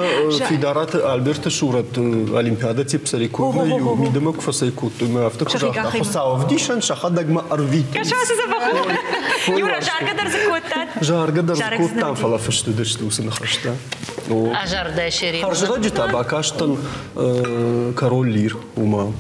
B: Фидараты Альберты сурӕт Олимпиада Тепсариконы мидӕмӕ куы фӕцӕйкодтой, мӕ афтӕ куы загъта, Хуыцау ӕвдисӕн, сӕхӕдӕг мӕ ӕрвитынц.
C: Кӕсасы дзӕбӕх. Юра, заргӕ дӕр дзы кодтат?
B: Заргӕ дӕр дзы кодтам, фӕлӕ фыст уыдысты уыцы ныхӕстӕ.
A: Азӕрдӕ Шерин.
B: Хӕрзрӕджы та бакастӕн Король Лир, уымӕ.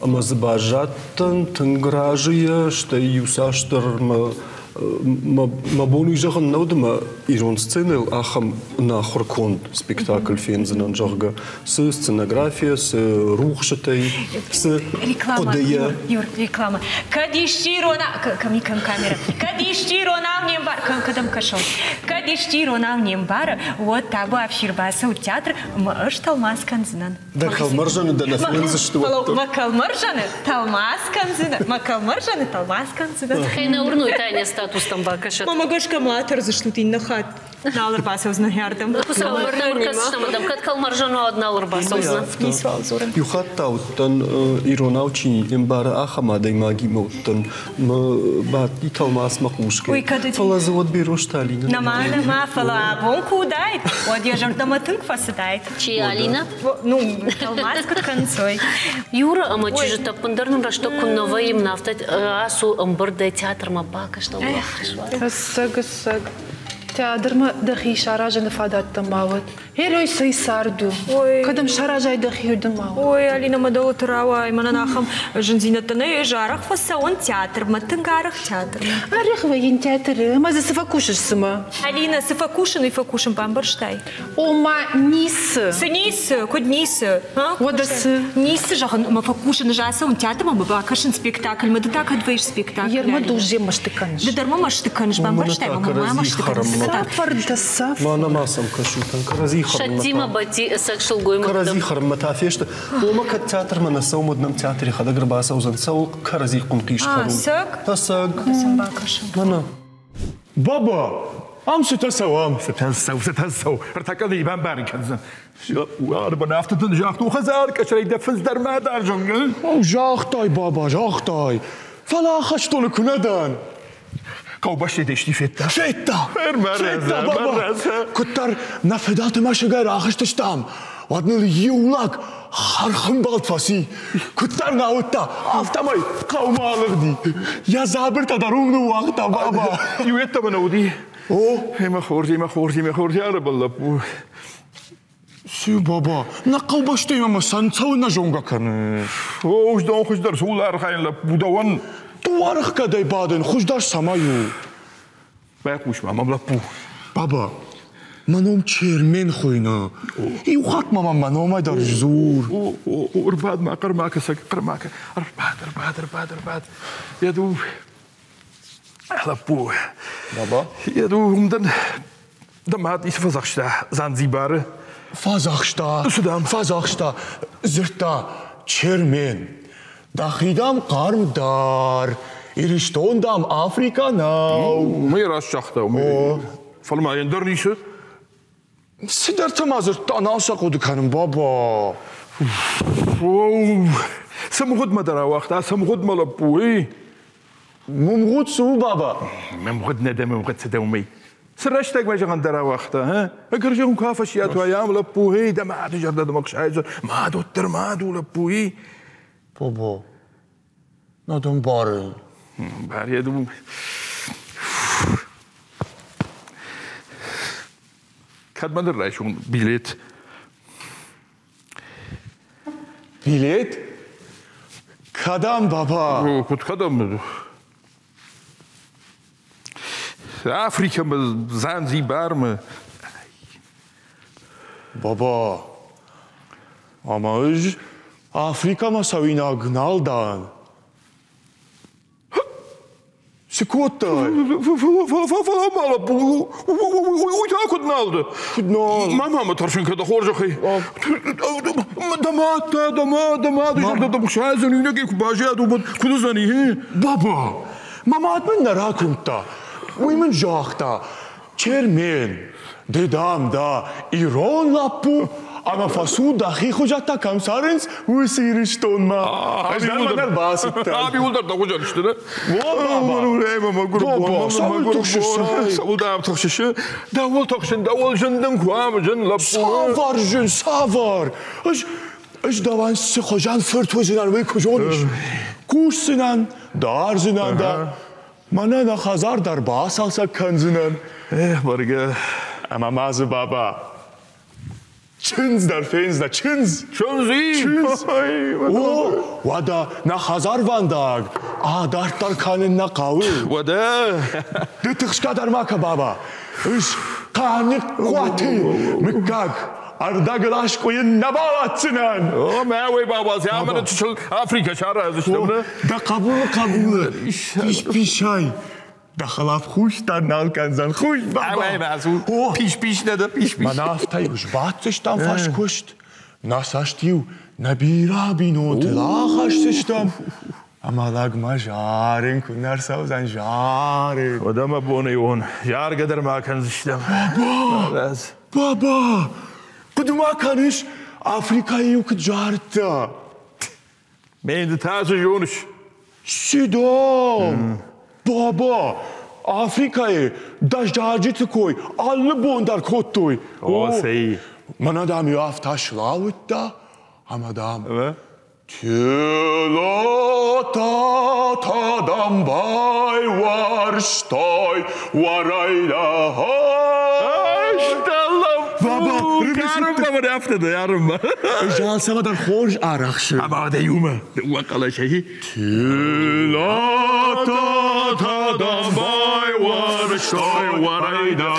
B: Ӕмӕ дзы баззадтӕн тынг разыйӕ, стӕй иуцасдӕр мӕ мӕ бон уый зӕгъын нӕ уыд, ӕмӕ ирон сценӕйыл ахӕм ӕнахуыр конд спектакль фендзынӕн, зӕгъгӕ, цы сценография, цы рухсытӕй, цы хъуыдыйӕ.
C: Юр, реклама. Кӕд исчи ирона... Кӕм и кӕм камера? Кӕд исчи иронау не мбары... Кӕдӕм кӕсон? Кӕд исчи иронау не мбары, уӕд табу ӕфсир бацӕут театр ӕмӕ ӕз тӕлмац кӕндзынӕн.
B: Дӕ кӕлмӕрзӕны дӕ нӕ фендзысты уӕддӕр.
C: Мӕ кӕлмӕрзӕны тӕлмац кӕндзынӕ, мӕ кӕлмӕрзӕны тӕлмац кӕндзынӕ.
A: Хей, нӕ уырной та не статустӕм бакӕсӕд.
C: Мӕ гӕсгӕ ма атӕрдзыстут иннӕ хатт. Нал ӕрбацӕудзынӕ ардӕм.
A: Хуыцау ӕркӕсдзыстӕм ардӕм. Кӕд кӕлмӕрзӕн уа, уӕд нал ӕрбацӕудзынӕ.
C: Ницуал дзурын.
B: Иу хатт та уыдтӕн, иронау чи не мбары, ахӕм адӕймагимӕ уыдтӕн. Мӕ бадти тӕлмацмӕ хъусгӕ.
C: Уый кӕд уыди?
B: Фӕлӕ дзы уӕд Берозты Алинӕ.
C: Нӕма, нӕма, фӕлӕ абон куы уыдаид, уӕд йӕ зӕрдӕмӕ тынг фӕцыдаид.
A: Чи, Алина?
C: Ну, тӕлмац куыд кӕнынц, ой.
A: Юра ӕмӕ чызджытӕ ӕппындӕр нын рӕстӕг куы нӕ вӕййӕм, афтӕ ацу ӕмбырдӕй театрмӕ бакӕс,
D: Ӕцӕг, ӕцӕг. Театрмӕ дӕхи саразыны фадӕттӕ ма уӕд. Гъерой цӕй цард у? Кӕдӕм саразай дӕхи, уыдон ма уӕд.
C: Ой, Алина, мӕ дӕуты рауай, мӕнӕн ахӕм зындзинӕдтӕ нӕй. Ӕз арӕх фӕцӕуын театрмӕ, тынг арӕх театрмӕ.
D: Арӕх вӕййын театры, ӕмӕ дзы цы фӕкусыс цымӕ?
C: Алина, цы фӕкусын, уый фӕкусын, бамбӕрстай?
D: Ома ницы.
C: Цы ницы? Куыд ницы?
D: Уӕдӕ цы?
C: Ницы зӕгъын, ӕмӕ фӕкусын, ӕз ацӕуын театрмӕ ӕмӕ бакӕсын спектакльмӕ. Ды та кӕд вӕййыс спектакль?
D: Ермӕ дузе мӕсты кӕныс.
C: Ды дӕр мӕ мӕсты кӕныс, бамбӕрстай мӕ, мӕ мӕсты кӕныс.
D: Цафӕрдӕ цаф.
B: Мӕнӕ ма сӕм кӕсут, кӕрӕдзи
A: Сӕттимӕ бадти ӕцӕг сылгоймӕгтӕ.
B: Кӕрӕдзи хӕрынмӕ та фесты. Ома кӕд театрмӕ нӕ цӕуӕм, уӕд нӕм театры йӕхӕдӕг ӕрбацӕудзӕн. Цӕуыл кӕрӕдзи хъуынхъис хӕрут?
C: Ӕцӕг?
B: Ӕцӕг.
C: Бакӕсын.
B: Мӕнӕ.
N: Баба, ам цытӕ цӕуы, ам? Цытӕ цӕуы, цытӕ цӕуы? Ӕртӕккӕ дын бамбарын кӕндзӕн. Уарбан, афтӕ дын загътон, хӕдзар къӕсӕрӕй дӕ фындз дӕр ма дар, зӕгъгӕ. О, загътай, баба, загътай. Фӕлӕ ахӕстоны куы нӕ дӕн. Хъӕубӕсты де сти федта? Федта! Федта, баба! Куыддӕр нӕ фыдӕлты мӕсыгӕй рахызтыстӕм, уӕд ныл иу лӕг хӕрхӕмбӕлд фӕци. Куыддӕр нӕ уыдта, афтӕмӕй хъӕумӕ алыгъди. Йӕ дзабыртӕ дӕр уым ныууагъта, баба. Иу йеддӕмӕ нӕ уыди. О, ӕмӕ хорз, ӕмӕ хорз, ӕмӕ хорз, ӕрӕбыл лӕппу. Цы, баба, нӕ хъӕубӕстӕимӕ мӕ сӕн цӕуылнӕ зонгӕ кӕны? О, уыздон хуыздӕр цуыл архайын лӕппу дӕуӕн. Дуарӕхгӕдӕй бадын хуыздӕр цӕмӕй у? Байхъус ма мӕм, лӕппу. Баба, мӕ ном Чермен хуыйны. Иу хатт ма мӕм мӕ номӕй дӕр сдзур. Ӕрбад ма, хъӕрмӕ кӕсӕг, хъӕрмӕ ӕрбад, ӕрбад, ӕрбад, ӕрбад. Йӕ ду, лӕппу.
B: Баба?
N: Йӕ ду, уым дын дӕ мад ницы фӕдзӕхста Занзибары? Фӕдзӕхста. Цы дам? Фӕдзӕхста. Дзырдта Чермен. Дӕхи, дам, хъарм дар. Ирыстон, дам, Африкӕ нӕу. Уымӕй раст загъта. Фӕлӕ ма ӕндӕр ницы. Цыдӕртӕ ма дзырдта, нал сӕ хъуыды кӕнын, баба. Цы мгъуыдмӕ дӕ рауагъта, цы мгъуыдмӕ лӕппу, ey? Мгъуыд цы у, баба? Мгъуыд нӕ дӕ, мгъуыд цы дӕ уымӕй. Цы рӕстӕгмӕ зӕгъӕн дӕ рауагъта, ха? Ӕгӕр зӕгъын куы афӕстиат уай, ам лӕппу, ей, дӕ мады зӕрдӕ дӕм ӕхсайдзӕн. Мад уӕддӕр мад у, лӕппу, ей. Баба, нӕ дӕ мбарын. Бар йӕ ду. Кӕдмӕ дӕр райсон билет?
O: Билет? Кӕдӕм, баба?
N: Куыд кӕдӕм? Африкӕмӕ, Занзибармӕ.
O: Баба, ӕмӕ ӕз Африкӕмӕ цӕуинаг нал дӕн. Цы кодтай?
N: Фӕлӕ лӕппу, уый та куыд нал дӕ?
O: Куыд нал?
N: Мӕ мамӕ тӕрсын кӕ дӕ хорзӕхӕй. Дӕ мад та, дӕ мад, дӕ мад, зӕрдӕ дӕ сӕдзӕн, иунӕгӕй куы баззад, уӕд куыд уыдзӕни?
O: Баба, мӕ мад мын нӕ ракуымдта. Уый мын загъта, Чермен, ды, дам, дӕ ирон лӕппу, ӕмӕ фӕцу дӕхи хуызӕттӕ кӕм цӕрынц, уыцы Ирыстонмӕ. Ӕз дӕр мӕ ӕрбацыдтӕн.
N: Ам иуылдӕр дӕ хуызӕн сты, нӕ?
O: О, баба! Баба, цӕуыл тыхсыс?
N: Цӕуыл дӕм тыхсыс? Дӕуыл тыхсын, дӕуыл зын дын куы ам, зын лӕппу.
O: Цавӕр зын, цавӕр? Ӕз, ӕз дӕуӕн цы хуызӕн фырт уыдзынӕн, уый куы зоныс. Кусдзынӕн, дардзынӕн дӕ. Мӕнӕ нӕ хӕдзар дӕр бацалцӕг кӕндзынӕн.
N: Эх, бӕргӕ.
O: Ӕмӕ ма дзы баба чындз дӕр фендзынӕ, чындз!
N: Чындз и?
O: Чындз! О, уӕдӕ нӕ хӕдзарвӕндаг адарддӕр кӕнын нӕ хъӕуы.
N: Уӕдӕ?
O: Ды тыхсгӕ дӕр ма кӕ, баба. Ыс Хъаныхъуаты мыггаг ӕрдӕгыл аскъуыйын нӕ бауадздзынӕн.
N: О, мӕ уый бауадз, ӕмӕ нын чысыл Африкӕ сараздзыстӕм, нӕ?
O: Дӕ хъӕбулы хъӕбулы пис-писӕй дӕ хӕлаф хус дӕр нал кӕндзӕн. Хус, баба!
N: Пис-пис нӕ дӕ пис-пис.
O: Мӕнӕ афтӕ-иу сбаддзыстӕм фӕскуыст, нӕ цӕст-иу нӕ бирӕ бинонтыл ахӕсдзыстӕм. Ӕмӕ лӕгмӕ зарын куы нӕ рцӕудзӕн, зарын.
N: Уӕдӕ мӕ бонӕй уон, заргӕ дӕр ма кӕндзыстӕм.
O: Баба! Баба! Хъуыды ма кӕныс, Африкӕйы-иу куыд зарыдта?
N: Мен ды та цы зоныс?
O: Сидом! Баба! Африкӕйы дӕ зарджыты кой алы бон дӕр кодтой.
N: О, цӕй.
O: Мӕнӕ дам-иу афтӕ слӕууыдтӕ, ӕмӕ дам Телата дам байуӕрстай уӕрӕйдӕ.
N: Баба, афтӕ дӕ арынмӕ.
O: Алцӕмӕ дӕр хорз арӕхсы.
N: Ӕмӕ дӕ иумӕ дыууӕ хъӕлӕсӕй.
O: Телата дам байуӕрстай уӕрӕйдӕ.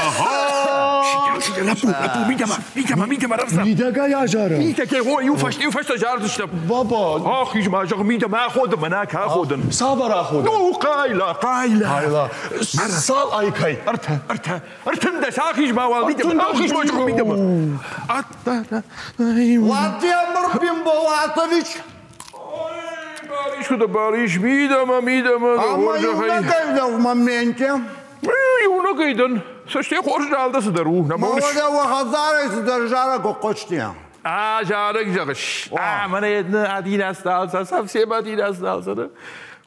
N: Лӕппу, лӕппу, мидӕмӕ, мидӕмӕ, мидӕмӕ, рӕвдзӕ.
O: Мидӕгӕй азарӕм.
N: Мидӕгӕй, о, иу фӕстӕ, иу фӕстӕ зардзыстӕм.
O: Баба.
N: Ахиз ма, зӕгъ, мидӕмӕ аходын, мӕнӕ кӕ аходын.
O: Цавӕр аходын?
N: Ну, хъайла, хъайла.
O: Хъайла. Цал айкӕй?
N: Ӕртӕ, ӕртӕ, ӕртындӕс, ахиз ма уал, мидӕмӕ, ахиз ма, зӕгъ, мидӕмӕ.
P: Владимир Бимболатович!
N: Барис, куыд барис, мидӕмӕ, мидӕмӕ.
P: Ӕмӕ иунӕгӕй дӕ в моменте.
N: Иунӕгӕй дӕн. Цӕстӕй хорз нал дӕ цыдӕр у. Нӕ
P: Молодя, уӕ хӕдзарӕй цыдӕр зарӕг хъуысти.
N: А, зарӕг зӕгъыс. А, мӕнӕ один остался, совсем один остался, да?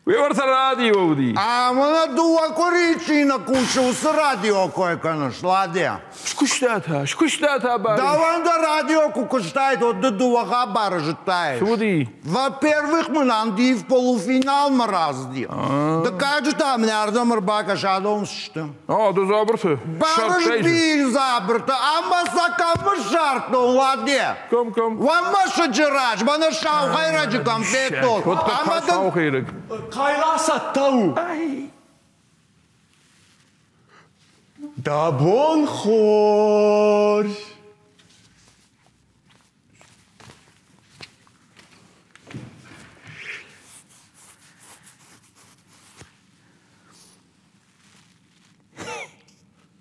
N: Уый ӕртӕ радио уыди.
P: А, мӕнӕ дыууӕ къуырийы чи нӕ кусы, уыцы радио кой кӕныс, Ладе.
N: Скуыста та, скуыста та Барис.
P: Дӕуӕн дӕ радио куы куыстаид, уӕд ды дыууӕ хабары зыдтаис.
N: Цы уыди?
P: Во-первых, мын Андиев полуфиналмӕ рацыди. Дыккаджы та мын ардӕм ӕрбакӕс, адон сты.
N: А, ды дзабырты?
P: Барысбийы дзабырты ӕмӕ сӕ кӕм ссардтон, Ладе?
N: Кӕм, кӕм?
P: Уӕ мӕсыджы раз, мӕнӕ сау хӕйрӕджы кӕм федтон.
N: Ӕмӕ дын... Сау хӕйрӕг.
O: Хъайла цӕттӕ у. Дӕ бон хорз!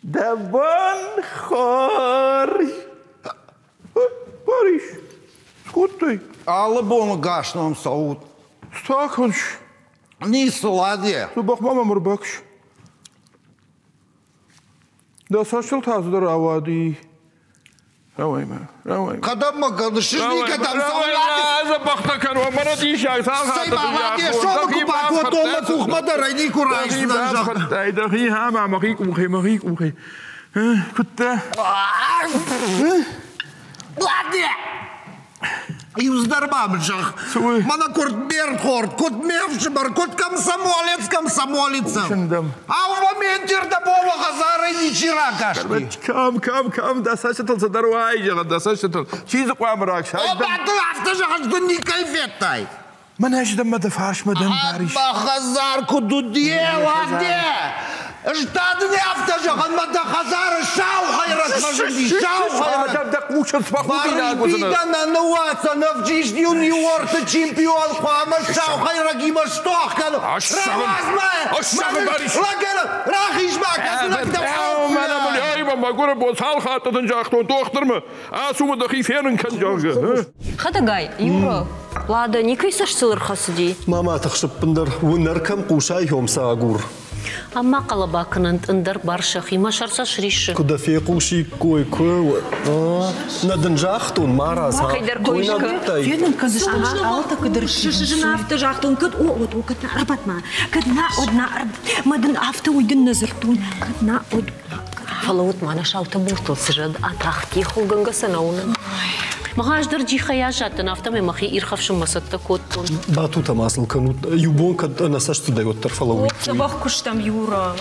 N: Дӕ бон хорз! Барис, скодтай?
P: Алы боны гас нӕм цӕут.
N: Стаканч.
P: Ницы, Ладе.
N: Дзӕбӕх ма мӕм ӕрбакӕс. Дӕ цӕстыл та цыдӕр ауади. Рауай ма, рауай.
P: Кӕдӕм ма кӕныс? Никӕдӕм цӕуын, Ладе.
N: Дзӕбӕхтӕ кӕнон, мӕнӕ диссаг, цал хатты
P: Цӕй ма, Ладе, сомы куы бакодтон, мӕ къухмӕ дӕр ӕй никуы райсдзынӕн, зӕгъ.
N: Дӕхи хама, мӕхи къухӕй, мӕхи къухӕй. Куыдтӕ?
P: Ладе! Иуздӕр ма мын зӕгъ, мӕнӕ куырд ме рдхорд, куыд ме фсымӕр, куыд комсомолец комсомолица. Ау, моменте рдӕбоны хӕдзарӕй ничи ракасти.
N: Кӕм, кӕм, кӕм, дӕ цӕстытыл цыдӕр уайы, зӕгъын, дӕ цӕстытыл. Чи дзы хъуамӕ ракса?
P: О, ды афтӕ зӕгъыс, ды никӕй федтай.
N: Мӕнӕ ӕз дӕм дӕ фарсмӕ дӕн, Барис.
P: Мӕ хӕдзар куыд уыди, уӕдӕ! Ӕз та дын афтӕ зӕгъын, мӕ дӕ хӕдзары сау хӕйрӕг фӕзынди, сау хӕйрӕг!
N: Адӕм дӕ хъусынц, фӕхудинаг уыдзынӕ.
P: Барысби дӕ нӕ ныууадздзӕн, ӕвджист юниорты чемпион хъуамӕ сау хӕйрӕгимӕ стох кӕна. Рауадз мӕ! Лӕгӕн рахиз мӕ, кӕсынӕг дӕ
N: Мӕнӕ мын ӕй мӕ мӕгуыры бон цал хатты дын загътон дохтырмӕ, ацу мӕ дӕхи фенын кӕн, зӕгъгӕ.
E: Хӕдӕгай, Юра, Лада никӕй цӕстыл ӕрхӕцыди?
B: Ма тыхс ӕппындӕр, уынӕр кӕм хъусай, хом сӕ агур.
A: Ам ма хъӕлӕба кӕнӕнт ӕндӕр бар сӕхи, мӕ сӕр сӕ сриссы.
B: Куы дӕ фехъусиккой, куы. Нӕ дын загътон, марадз,
E: Кӕйдӕр кой скӕ.
D: Фенын кӕндзыстӕм стъалытӕ куыд
C: Сын афтӕ загътон, кӕд о, от, о, кӕд на ӕрбад ма, кӕд на, от на, мӕ дын афтӕ уый дын нӕ дзырдтон, кӕд на, от.
E: Фӕлӕуут ма, нӕ саутӕ буртыл цы зӕд атахти, хуылгӕнгӕ сӕ нӕ уынын.
A: Мӕ дӕр джихӕй аззадтӕн, афтӕмӕй мӕхи ирхӕфсынмӕ цӕттӕ кодтон.
B: Батутӕ ма сыл кӕнут. Иу бон кӕд ӕнӕцӕстытӕй уӕддӕр фӕлӕууиккой.
C: Дзӕбӕх куыстам, Юра.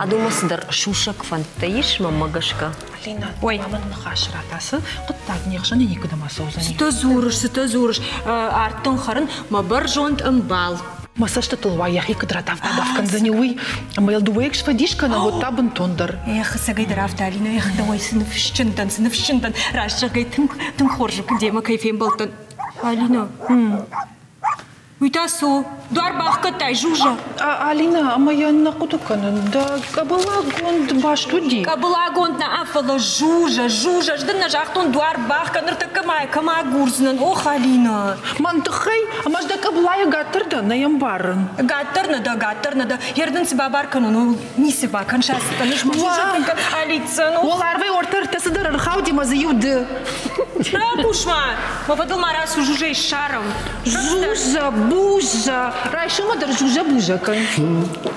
E: Адонмӕ цыдӕр сусӕг фӕндтӕ ис, мӕнмӕ гӕсгӕ.
D: Алина, Ой. мӕ ныхас ратасы, хъуыддаг не хсӕны никуыдӕм ацӕудзӕни.
C: Цытӕ дзурыс, цытӕ дзурыс? Ард дын хӕрын, мӕ бӕрзонд ӕмбал.
D: Мӕ цӕстытыл уа йӕхи куыд радав-бадав кӕндзӕни, уый. Ӕмӕ йыл дыууӕйы сфӕдис кӕнӕм, уӕд та бынтондӕр.
C: Эх, ӕцӕгӕйдӕр афтӕ, Алина, эх, дӕуӕй цы ныфсджын дӕн, цы ныфсджын дӕн. Раст зӕгъгӕй, тынг, тынг хорз у, демӕ кӕй фембӕлдтӕн. Алина, уый та цы у? Дуар бахгӕдтай, Жужа.
D: Алина, ӕмӕ йӕ нӕ хъуыды кӕнын. Дӕ къӕбылагонд баст уыди?
C: Къӕбылагонд нӕ, фӕлӕ Жужа, Жужа, ӕз дын нӕ загътон дуар бахгӕд, ныртӕккӕ ма кӕм агурдзынӕн? Ох, Алина!
D: Мӕн тыххӕй? Ӕмӕ ӕз дӕ къӕбылайы гӕддӕр дӕн, нӕ йӕ мбарын.
C: Гӕддӕр нӕ дӕ, гӕддӕр нӕ дӕ. Йе рдын цы бабар кӕнон, ууыл ницы бакӕн, сасдзӕн, ӕз ма алидздзӕн.
D: Уӕларвӕй ортӕ ӕртӕ цыдӕр ӕрхауди мӕ дзы иу ды.
C: Рахъус-ма! Мӕ фӕдыл ма рацу, Жужӕйы ссарӕм.
D: Жужа, бужа, райсомы дӕр жужа-бужа кӕн.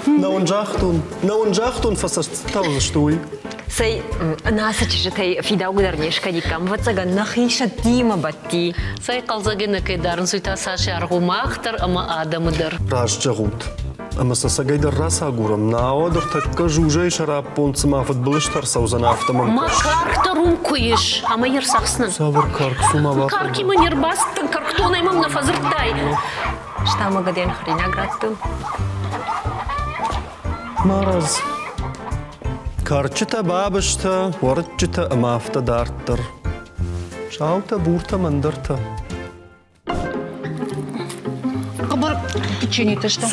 B: Нӕ уын загътон, нӕ уын загътон, фӕцӕстытӕ уыдзысты уый.
E: Цӕй, ацы чызджытӕй фидаугӕ дӕр не скӕниккам, ӕвӕццӕгӕн, нӕхи сӕттимӕ бадти.
A: Цӕй хъӕлдзӕгӕй нӕ кӕй дарынц, уый та цас аргъ у мах дӕр ӕмӕ адӕмы дӕр.
B: Раст зӕгъут. Ӕмӕ сӕ цӕгӕй дӕр рацагурӕм, науӕд ӕртӕккӕ Жужӕйы сӕраппонд цыма фыдбылызтӕ ӕрцӕудзӕн, афтӕ мӕм
A: Мӕ карк дӕр уым куы ис, ӕмӕ йе рцахсынӕн.
B: Цавӕр карк, цума бахъуыд?
A: Каркимӕ не рбацыдтӕн, кӕркдонӕй мӕм нӕ фӕдзырдтай.
E: Стамӕ гӕдӕн хӕринаг радтон.
B: Марадз. Кӕрчытӕ, бабызтӕ, уӕрыччытӕ ӕмӕ афтӕ дарддӕр. Саутӕ, буртӕ, мӕндӕртӕ.
D: Хъыбыр печеньетӕ сты.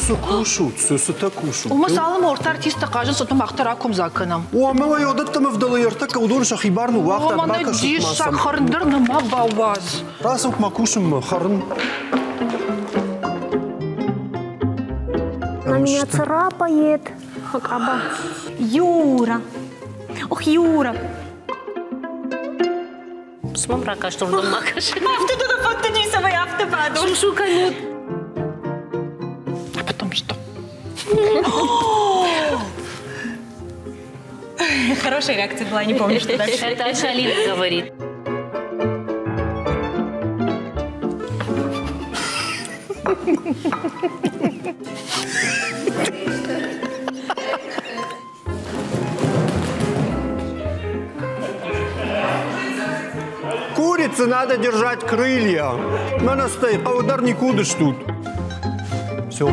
B: Цы кусут, цы цытӕ кусут?
D: Уымӕ цалынмӕ ӕртӕ артисттӕ хъазынц, уӕдмӕ мах дӕр акомдзаг кӕнӕм.
B: О, ӕмӕ уӕ уыдӕттӕм ӕвдӕлы ӕртӕккӕ уыдон сӕхи бар ныууагътат, бакӕсут ма
D: диссаг, хӕрын дӕр нӕма бауадз.
B: Рацӕут ма кусынмӕ, хӕрын.
Q: Она меня царапает. Хакаба.
C: Юра. Ох, Юра.
A: Смам ракаст урдӕм ма кӕс.
C: Афтӕ дӕ фӕндыди, цӕмӕй афтӕ бадон.
A: Сусу кӕнут.
D: А потом что?
C: Хорошая реакция была, не помню, что дальше.
A: Это Алина говорит.
B: Курице надо держать крылья. Мӕнӕ стӕй хъӕуы дӕр никуыд стут. Все.